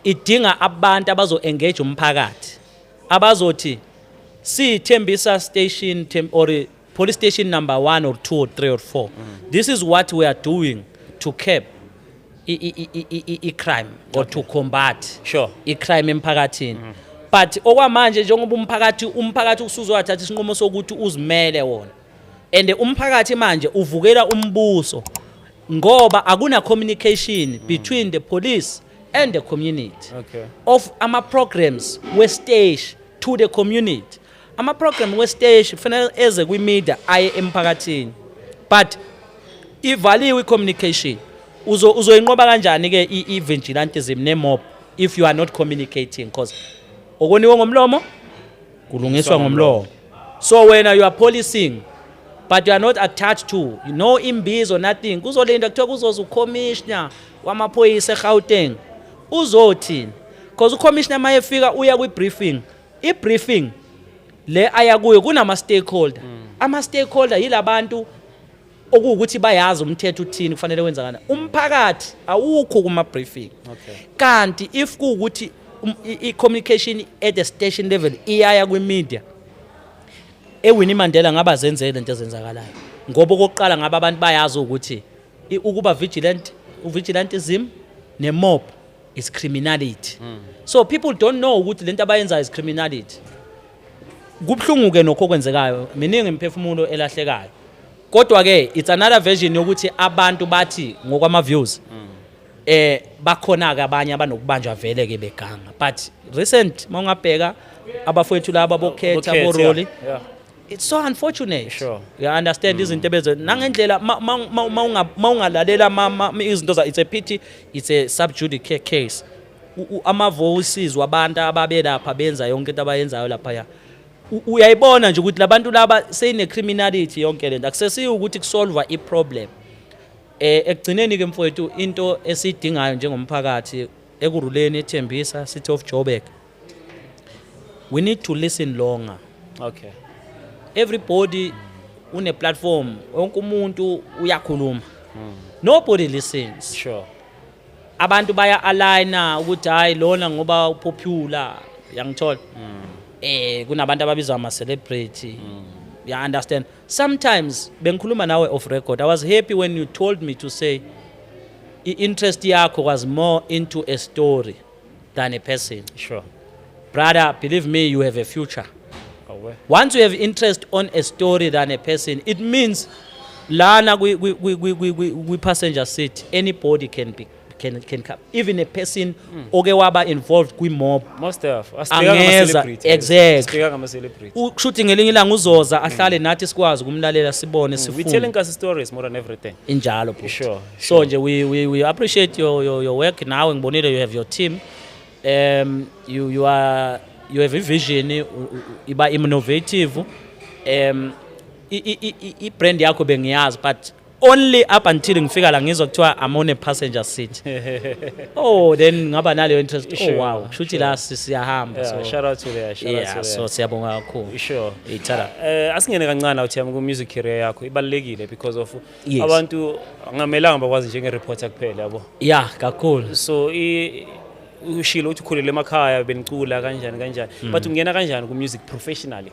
Idinga abantu abazo-engage umphakathi, abazothi siyithembisa station or police station number 1 or 2 or 3 or 4, this is what we are doing to curb i-crime or to combat i-crime emphakathini. But okwamanje, njengoba umphakathi usuzowathatha isinqumo sokuthi uzimele wona, and umphakathi manje uvukela umbuso ngoba akuna communication between the police and the community of ama programs we-stage to the community. Ama program we-stage kufanele eze kwi-media, aye emphakathini, but ivaliwe i-communication. Uzoyinqoba kanjani ke i-vigilantism ne-mob if you are not communicating? Because okoniwe ngomlomo kulungiswa ngomlomo. So wena you are policing, but you are not attached to no imbizo, nothing. Kuzolinda kuthiwa kuzoza ucommissioner wamaphoyisa eGauteng, uzothini? Because ucommissioner mayefika uya kwi-briefing. I-briefing le aya kuyo kunama stakeholder. Ama stakeholder yilabantu okuwukuthi bayazi umthetho uthini, kufanele wenzakala. Umphakathi awukho kuma briefing. Kanti if kuwukuthi i-communication at the station level iyaya kwi-media eWinnie Mandela, ngaba zenzele lento ezenzakalayo, ngoba okokuqala ngabe abantu bayazi ukuthi ukuba vigilant, uvigilantism ne-mob is criminality. So people don't know ukuthi lento abayenzayo is criminality. Kubuhlungu ke nokho okwenzekayo, miningi imiphefumulo elahlekayo, kodwa ke it's another version yokuthi abantu bathi ngokwama views. Bakhona ke abanye abanokubanjwa vele ke beganga, but recent mawungabheka abafowethu laba bokhetha boroli, it's so unfortunate. You understand izinto ebezo nangendlela mawungalalela izinto za, it's a pity it's a sub judice case. Ama voices wabantu ababelapha benza yonke into abayenzayo lapha, uyayibona nje ukuthi labantu laba seyine criminality yonke lento, akusesiyo ukuthi kusolve i-problem. Ekugcineni ke mfowethu, into esiyidingayo njengomphakathi Ekurhuleni, eThembisa, City of Joburg, we need to listen longer. Everybody une platform, wonke umuntu uyakhuluma, nobody listens. Abantu baya aligna ukuthi hayi, lona ngoba upopular, yangithola, kunabantu ababizwa ama celebrity, you understand? Sometimes bengikhuluma nawe off record, I was happy when you told me to say i-interest yakho was more into a story than a person. Brother, believe me, you have a future. Awe. Once you have interest on a story than a person, it means lana kwi passenger seat anybody can come, even a person oke waba involved kwi mob. Most of Angeza, exactly. Sibheka ngama celebrity. Kushuthi ngelinye ilanga uzoza ahlale nathi, sikwazi ukumlalela, sibone, We sifunde. telling us stories more than everything. Injalo, bhuti. So nje we appreciate your work. Nawe ngibonile you have your team, you have a vision, iba innovative. I brand yakho bengiyazi, but only up until ngifika la ngizwa kuthiwa I'm on a passenger seat. Oh, then ngaba naleyo interest. Oh wow, kushuthi la siyahamba. Yeah, so shout out to there. Shout out to so there. siyabonga kakhulu. Ithara. Asingene kancane awuthiyami ku music career yakho, ibalulekile because of abantu angamelanga bakwazi njenge reporter kuphela, yabo. Yeah, kakhulu. So ushilo ukuthi ukhulele emakhaya, benicula kanjani kanjani, but ungena kanjani ku music professionally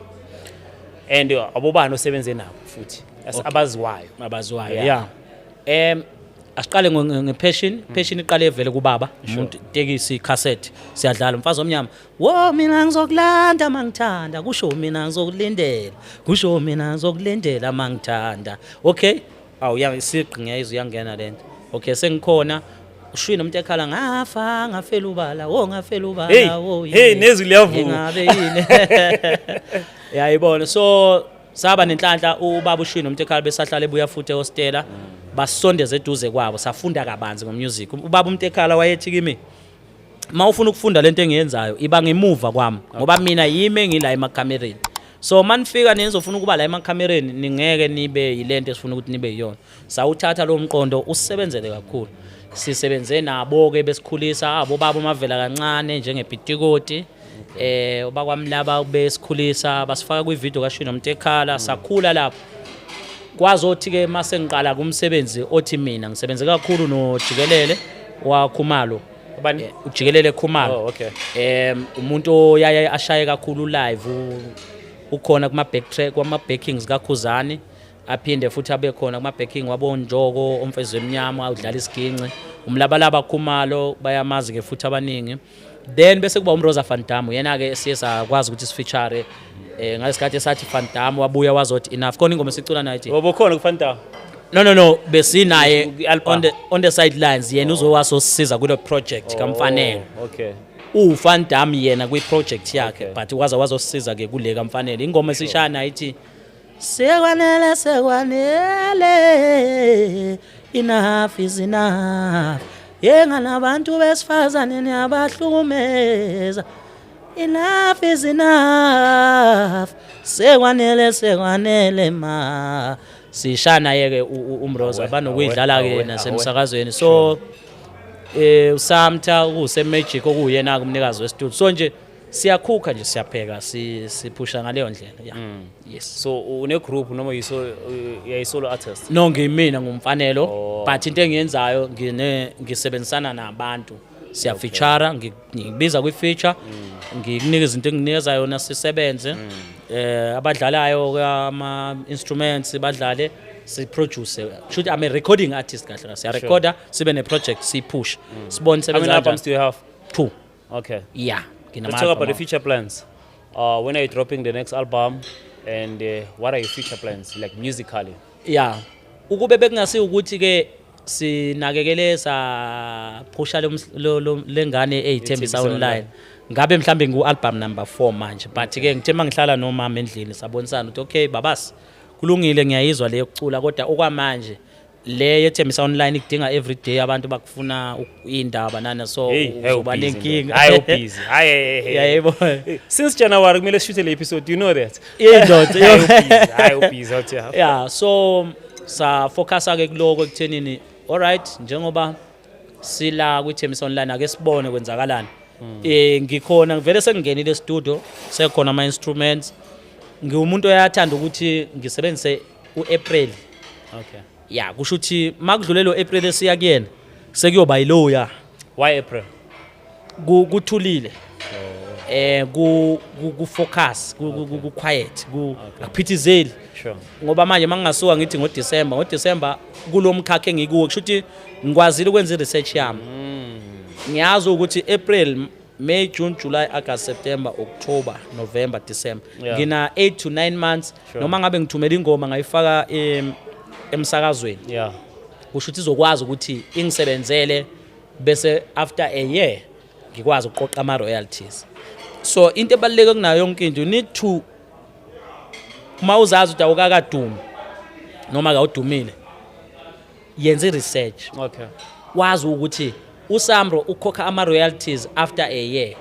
and abobani osebenze nabo futhi abaziwayo? Abaziwayo. Yeah. Yeah, asiqale nge-passion. Passion iqale vele kubaba, umuntu tekisi, cassette, siyadlala umfazi omnyama, wo mina ngizokulanda mangithanda, kusho mina ngizokulindela, kusho mina ngizokulindela mangithanda. Okay, awu ya, isiqi ngiyayizwa, iyangena lento. Okay, sengikhona ushwini umuntu ekhala, ngafa ngafela ubala, wo ngafela ubala. Hey, wo hey, nezwi liyavuma. Ingabe yini yayibona. So saba nenhlanhla, ubaba ushwini umuntu ekhala besahlala ebuya futhi ehostela, basondeze eduze kwabo, safunda kabanzi ngomusic. Ubaba umuntu ekhala wayethi kimi, uma ufuna ukufunda lento engiyenzayo, iba ngemuva kwami, ngoba mina yimi engila emakhamereni. So manifika nizofuna ukuba la emakhamereni, ningeke nibe yilento esifuna ukuthi nibe yiyona. Sawuthatha lo mqondo, usebenzele kakhulu. Sisebenze nabo-ke besikhulisa, abo baba uMavela kancane njengepitikoti, obakwamlaba besikhulisa, basifaka kwividiyo kaShwi noMntekhala, sakhula lapho. Kwazothi-ke mase ngiqala kumsebenzi othi mina ngisebenze kakhulu noJikelele waKhumalo. Ubani? UJikelele Khumalo. Oh, okay. Umuntu oyaye ashaye kakhulu live, ukhona kuma backtrack, kwama backings kaKhuzani, aphinde futhi abe khona kuma backing wabonjoko omfezi emnyama, udlala isiginci. Umlabalaba Khumalo bayamazi ke futhi abaningi. Then bese kuba uMroza Van Damme, yena ke siye sakwazi ukuthi sifeature ngalesikhathi esathi Van Damme wabuya wazothi enough, khona ingoma esicula naye ithi Wabokhona kuFanta? No, besinaye I-album. on the sidelines. Yena uzowasosiza kulo project kaMfanelo. Oh, okay. uVan Damme yena kwi-project yakhe, Okay. but waza wazosiza ke kule kaMfanelo, ingoma esishana ithi sekwanele, sekwanele, enough is enough, yenganabantu besifazane niyabahlukumeza, enough is enough, sekwanele, sekwanele ma. Sishana yeke uMroza banokuyidlala ke awe, nasemsakazweni. So uSamtha ukuse Magic, okuyena umnikazi westudio. So nje siyakhukha nje, siyapheka, siphusha ngaleyo ndlela, yeah, yes. So une group noma yiso uyayi solo artist? No, ngimina ngumfanelo. Oh. But into engiyenzayo, ngisebenzisana nabantu, siyafeature, ngikubiza kwi-feature, ngikunika izinto enginikeza yona, sisebenze, abadlalayo ama instruments badlale, siproduce. Should I'm a recording artist kahle kahle. Siyarecorda, sibe ne project, siyipush, sibone How many sebenza. albums do you have? Two. Okay. Yeah. Let's talk about the future plans. When are you dropping the next album and what are your future plans, like musically? Yeah, ukube bekungasi ukuthi ke Sinakekele saphusha lengane eyithembisa Ithembisa online. Online. Ngabe mhlambe ngu-album number 4 manje, but ke ngithe mangihlala nomama endlini, sabonisana ukuthi okay babasi, kulungile, ngiyayizwa le yokucula, kodwa okwamanje le yethembisa online ikudinga everyday, abantu bakufuna iy'ndaba nana, so Hey, hey, uzoba ubusy nenkinga. ndoda. Hayi, ubusy. Hayi, hey, hey. Yayibona. Since January kumele sishuthe le episode, do you know that? Indoda. Hayi, ubusy. Hayi, ubusy out here. Yeah, so sa focusa ke kuloko ekuthenini, alright, njengoba sila kwi-Thembisa Online, ake sibone kwenzakalani. Ngikhona vele, sengingenile e-studio, sekhona ama instruments. Ngiwumuntu oyathanda ukuthi ngisebenzise uApril. Ya, kusho ukuthi makudlule lo April esiya kuyena, sekuyoba yiloya. Why April? Kuthulile, ku focus, ku quiet, ku akuphithizeli. Ngoba manje mangingasuka ngithi ngoDecember kulomkhakha engikuwo, kusho ukuthi ngikwazile ukwenza i-research yami, ngiyazi ukuthi April, May, June, July, August, September, October, November, December, ngina 8 to 9 months. Noma ngabe ngithumela ingoma ngayifaka emsakazweni, kusho ukuthi izokwazi ukuthi ingisebenzele, bese after a year ngikwazi ukuqoqa ama royalties. So into ebaluleke kunayo yonke into, you need to, uma uzazi ukuthi awukakadumi noma kawudumile, yenza i-research, wazi ukuthi uSamro ukhokha ama royalties after a year.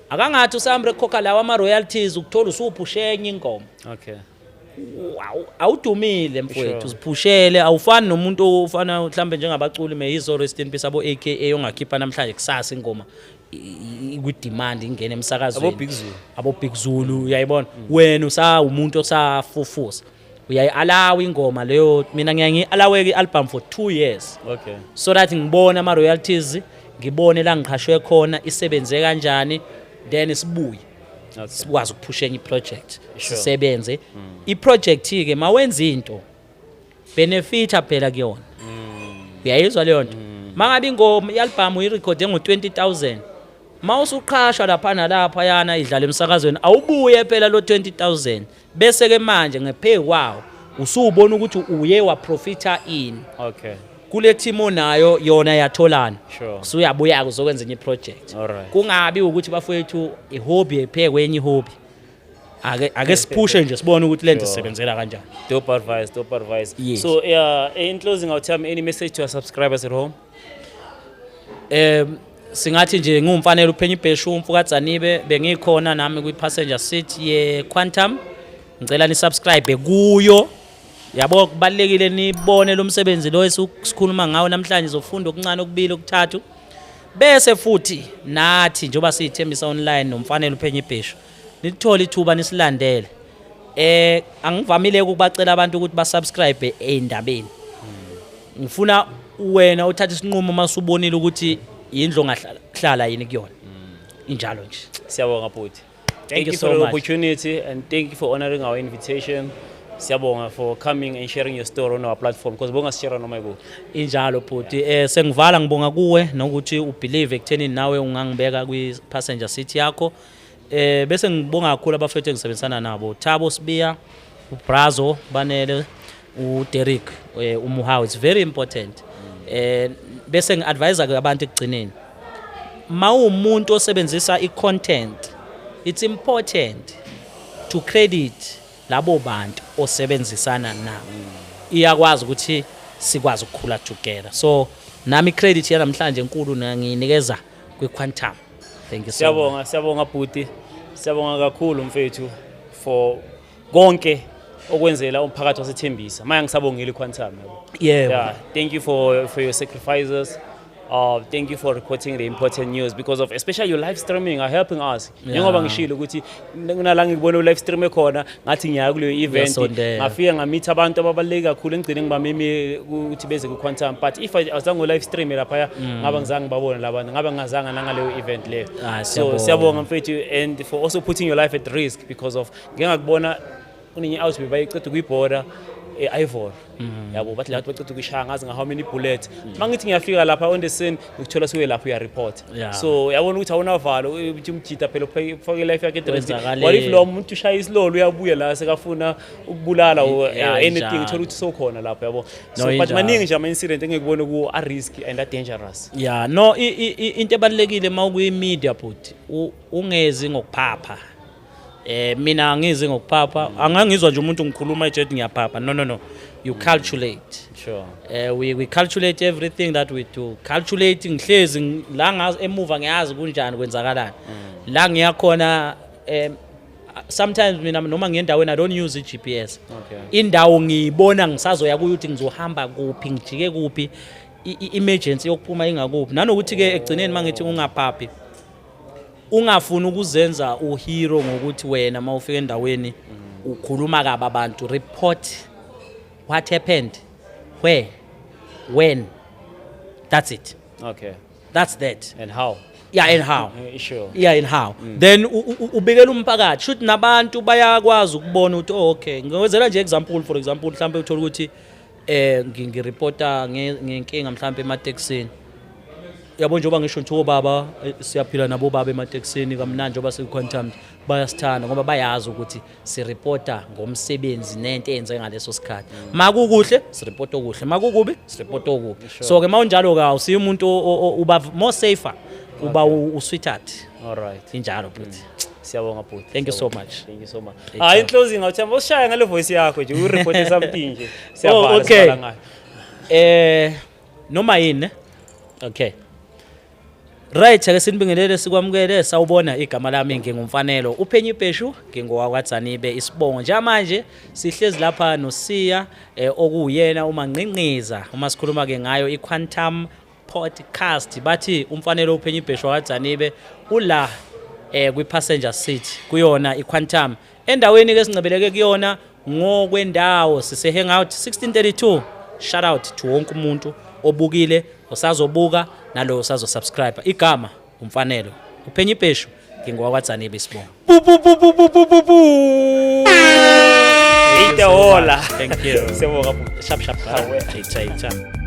Akangathi uSamro ekhokha lawa ama royalties, ukuthola usuphushe enye ingoma. Awudumile mfowethu. Uziphushele, awufani nomuntu ofana mhlambe njengabaculi, may his soul rest in peace, abo AKA, ongakhipha namhlanje, kusasa ingoma kwi-demand ingene emsakazweni. Abo Big Zulu. Abo Big Zulu, uyayibona. Wena usawumuntu osafufusa, uyayi-allow ingoma leyo. Mina ngiyaye ngiyi-allow-ke i-album for 2 years so that ngibone ama-royalties, ngibone la ngiqhashwe khona isebenze kanjani, then sibuye sikwazi ukuphusha enye i-project. Sisebenze i-project-ke. Mawenza into, benefita phela kuyona, uyayizwa leyo nto. Mangabe ingoma, i-album uyirekhode ngo-20 000, ma usuqhashwa lapha nalaphayana, idlala emsakazweni, awubuye phela lo 20 000, bese-ke manje ngephe kwawo usuwubona ukuthi uye waprofitha ini kule team onayo, yona yatholana. Usuyabuya-ke uzokwenza enye i-project. Kungabi ukuthi bafowethu i-hobby ephekwe enye i-hobby. Ake siphushe nje, sibone ukuthi lento isebenzela kanjani. Dope advice, dope advice. Yes. So, yeah, in closing, I'll tell me any message to our subscribers at home. Singathi nje ngumfanele uphenya ibheshu umfukadzanibe, bengikhona nami kwi-passenger seat ye-Quantum. Ngicela ni-subscribe kuyo, yabo, kubalulekile nibone lo msebenzi lo esikhuluma ngawo namhlanje, zofunda okuncane, okubili, okuthathu, bese futhi nathi njengoba siyithembisa online nomfanele uphenya ibheshu, nithole ithuba nisilandele. Angivamile ukubacela abantu ukuthi basubscribe ey'ndabeni. Ngifuna wena uthathe isinqumo masubonile ukuthi yindlu ongahlala hlala yini kuyona, injalo nje. Siyabonga bhuti. Thank Thank you you for so the much. opportunity and thank you for honoring our invitation. Siyabonga for coming and sharing your story on our platform because bongasishare noma ikuphi. Injalo bhuti. Sengivala, ngibonga kuwe nokuthi ubelieve ekuthenini nawe ungangibeka kwi passenger seat yakho. Bese ngibonga kakhulu abafethu engisebenzisana nabo, Thabo Sibiya, uBrazo Banele, uDerek, uMuhawu. It's very important. Bese ngiadvise ke abantu ekugcineni, mawumuntu osebenzisa i-content, it's important to credit labo bantu osebenzisana nabo, iyakwazi ukuthi sikwazi ukukhula together. So nami i-credit yanamhlanje enkulu ngiyinikeza kwi-Quantum. Thank you so much. Siyabonga, siyabonga bhuti. Siyabonga kakhulu mfethu for konke okwenzela umphakathi waseThembisa. Manje ngisabongile iQuantum, yabo. Yebo. Yeah, thank you for your sacrifices. Thank you for reporting the important news because of especially your live streaming are helping us. Njengoba ngishilo ukuthi kunala ngikubona u live stream ekhona, ngathi ngiya kuleyo event, Uyasondela. ngafika ngameet abantu ababaluleke kakhulu, engigcine ngibameme ukuthi beze ku Quantum, but if I azange live stream lapha, ngabe ngizange ngibabone labantu, ngabe ngingazanga nangaleyo event leyo. Ah, So siyabonga. siyabonga mfethu, and for also putting your life at risk because of ngike ngakubona kunenye out bebayiceda kuyibhoda. e-Ivory, yabo, bathi labantu baceda ukushaya ngazi nga how many bullets. Mangithi ngiyafika lapha on the scene, ngikuthola suke lapho uya-report. So yabona ukuthi awunavalo ukuthi umjita phela ufake life yakhe at risk. Kwenzakaleni. What if lo muntu ushaya isilolo, uyabuya la sekafuna ukubulala or anything, injalo. uthola ukuthi sokhona lapho, yabo. So No, but injalo. maningi nje ama-incident engikubone kuwo a-risky and a-dangerous. Yeah, no, into ebalulekile mawukuyi-media, but ungezi ngokuphapha. Mina angizi ngokuphapha, angangizwa nje umuntu ngikhuluma ejethi ngiyaphapha. No, no, no, you calculate. We calculate everything that we do. Calculate, ngihlezi la ngazi emuva, ngiyazi kunjani, kwenzakalani la ngiyakhona. Sometimes mina noma ngiyendaweni, I don't use i-GPS. Indawo ngiyibona ngisazoya kuyo ukuthi ngizohamba kuphi, ngijike kuphi, emergency yokuphuma ingakuphi, nanokuthi-ke ekugcineni uma ngithi ungaphaphi, ungafuni ukuzenza uhero ngokuthi wena uma ufika endaweni ukhuluma kabi abantu. Report what happened, where, when, that's it. That's that. And how. Yeah, and how. Yeah, and how. Then ubikela umphakathi, shuthi nabantu bayakwazi ukubona ukuthi, oh, okay. Ngikwenzela nje example, for example, mhlawumbe uthola ukuthi ngireporta ngenkinga mhlawumbe ematekisini, yabo, njengoba ngisho nje obaba, siyaphila nabo baba ematekisini kamnandi, njengoba siku-Quantum bayasithanda ngoba bayazi ukuthi sireporta ngomsebenzi nento eyenze ngaleso sikhathi. Makukuhle sireport okuhle, makukubi sireport okubi. So ke mawunjalo ke awusiyo umuntu uba more safer, uba u-sweetheart. All right. Injalo, bhuti. Siyabonga, bhuti. Thank you so Siyabonga. much. Thank you so much. Thank Ah, you. in closing, awuthemba usishaya ngale voice yakho nje, ureport something nje. Siyavala. Oh, okay. Sivala ngayo. Noma yini, ne? Okay. Right, ake sinibingelele, sikwamukele, sawubona. Igama lami nginguMfanelo Uphenye Ibheshu, ngingowakwaDzanibe isibongo. Njengamanje sihlezi lapha noSiya, okuwuyena uManqinqiza uma sikhuluma ke ngayo iQuantum Podcast. Bathi uMfanelo Uphenye Ibheshu wakwaDzanibe ula kwi-passenger seat kuyona iQuantum, endaweni ke sincebeleke kuyona ngokwendawo sise Hangout 1632. Shout out to wonke umuntu obukile, osazobuka, nalo osazo subscribe. Igama uMfanelo Uphenye Ibheshu, ngingowakwaDzanibe isibongo. Bu bu bu bu bu bu bu bu. Ita hola. Thank you. Siyabonga, bhuti. Sharp sharp. Awe. Ita ita.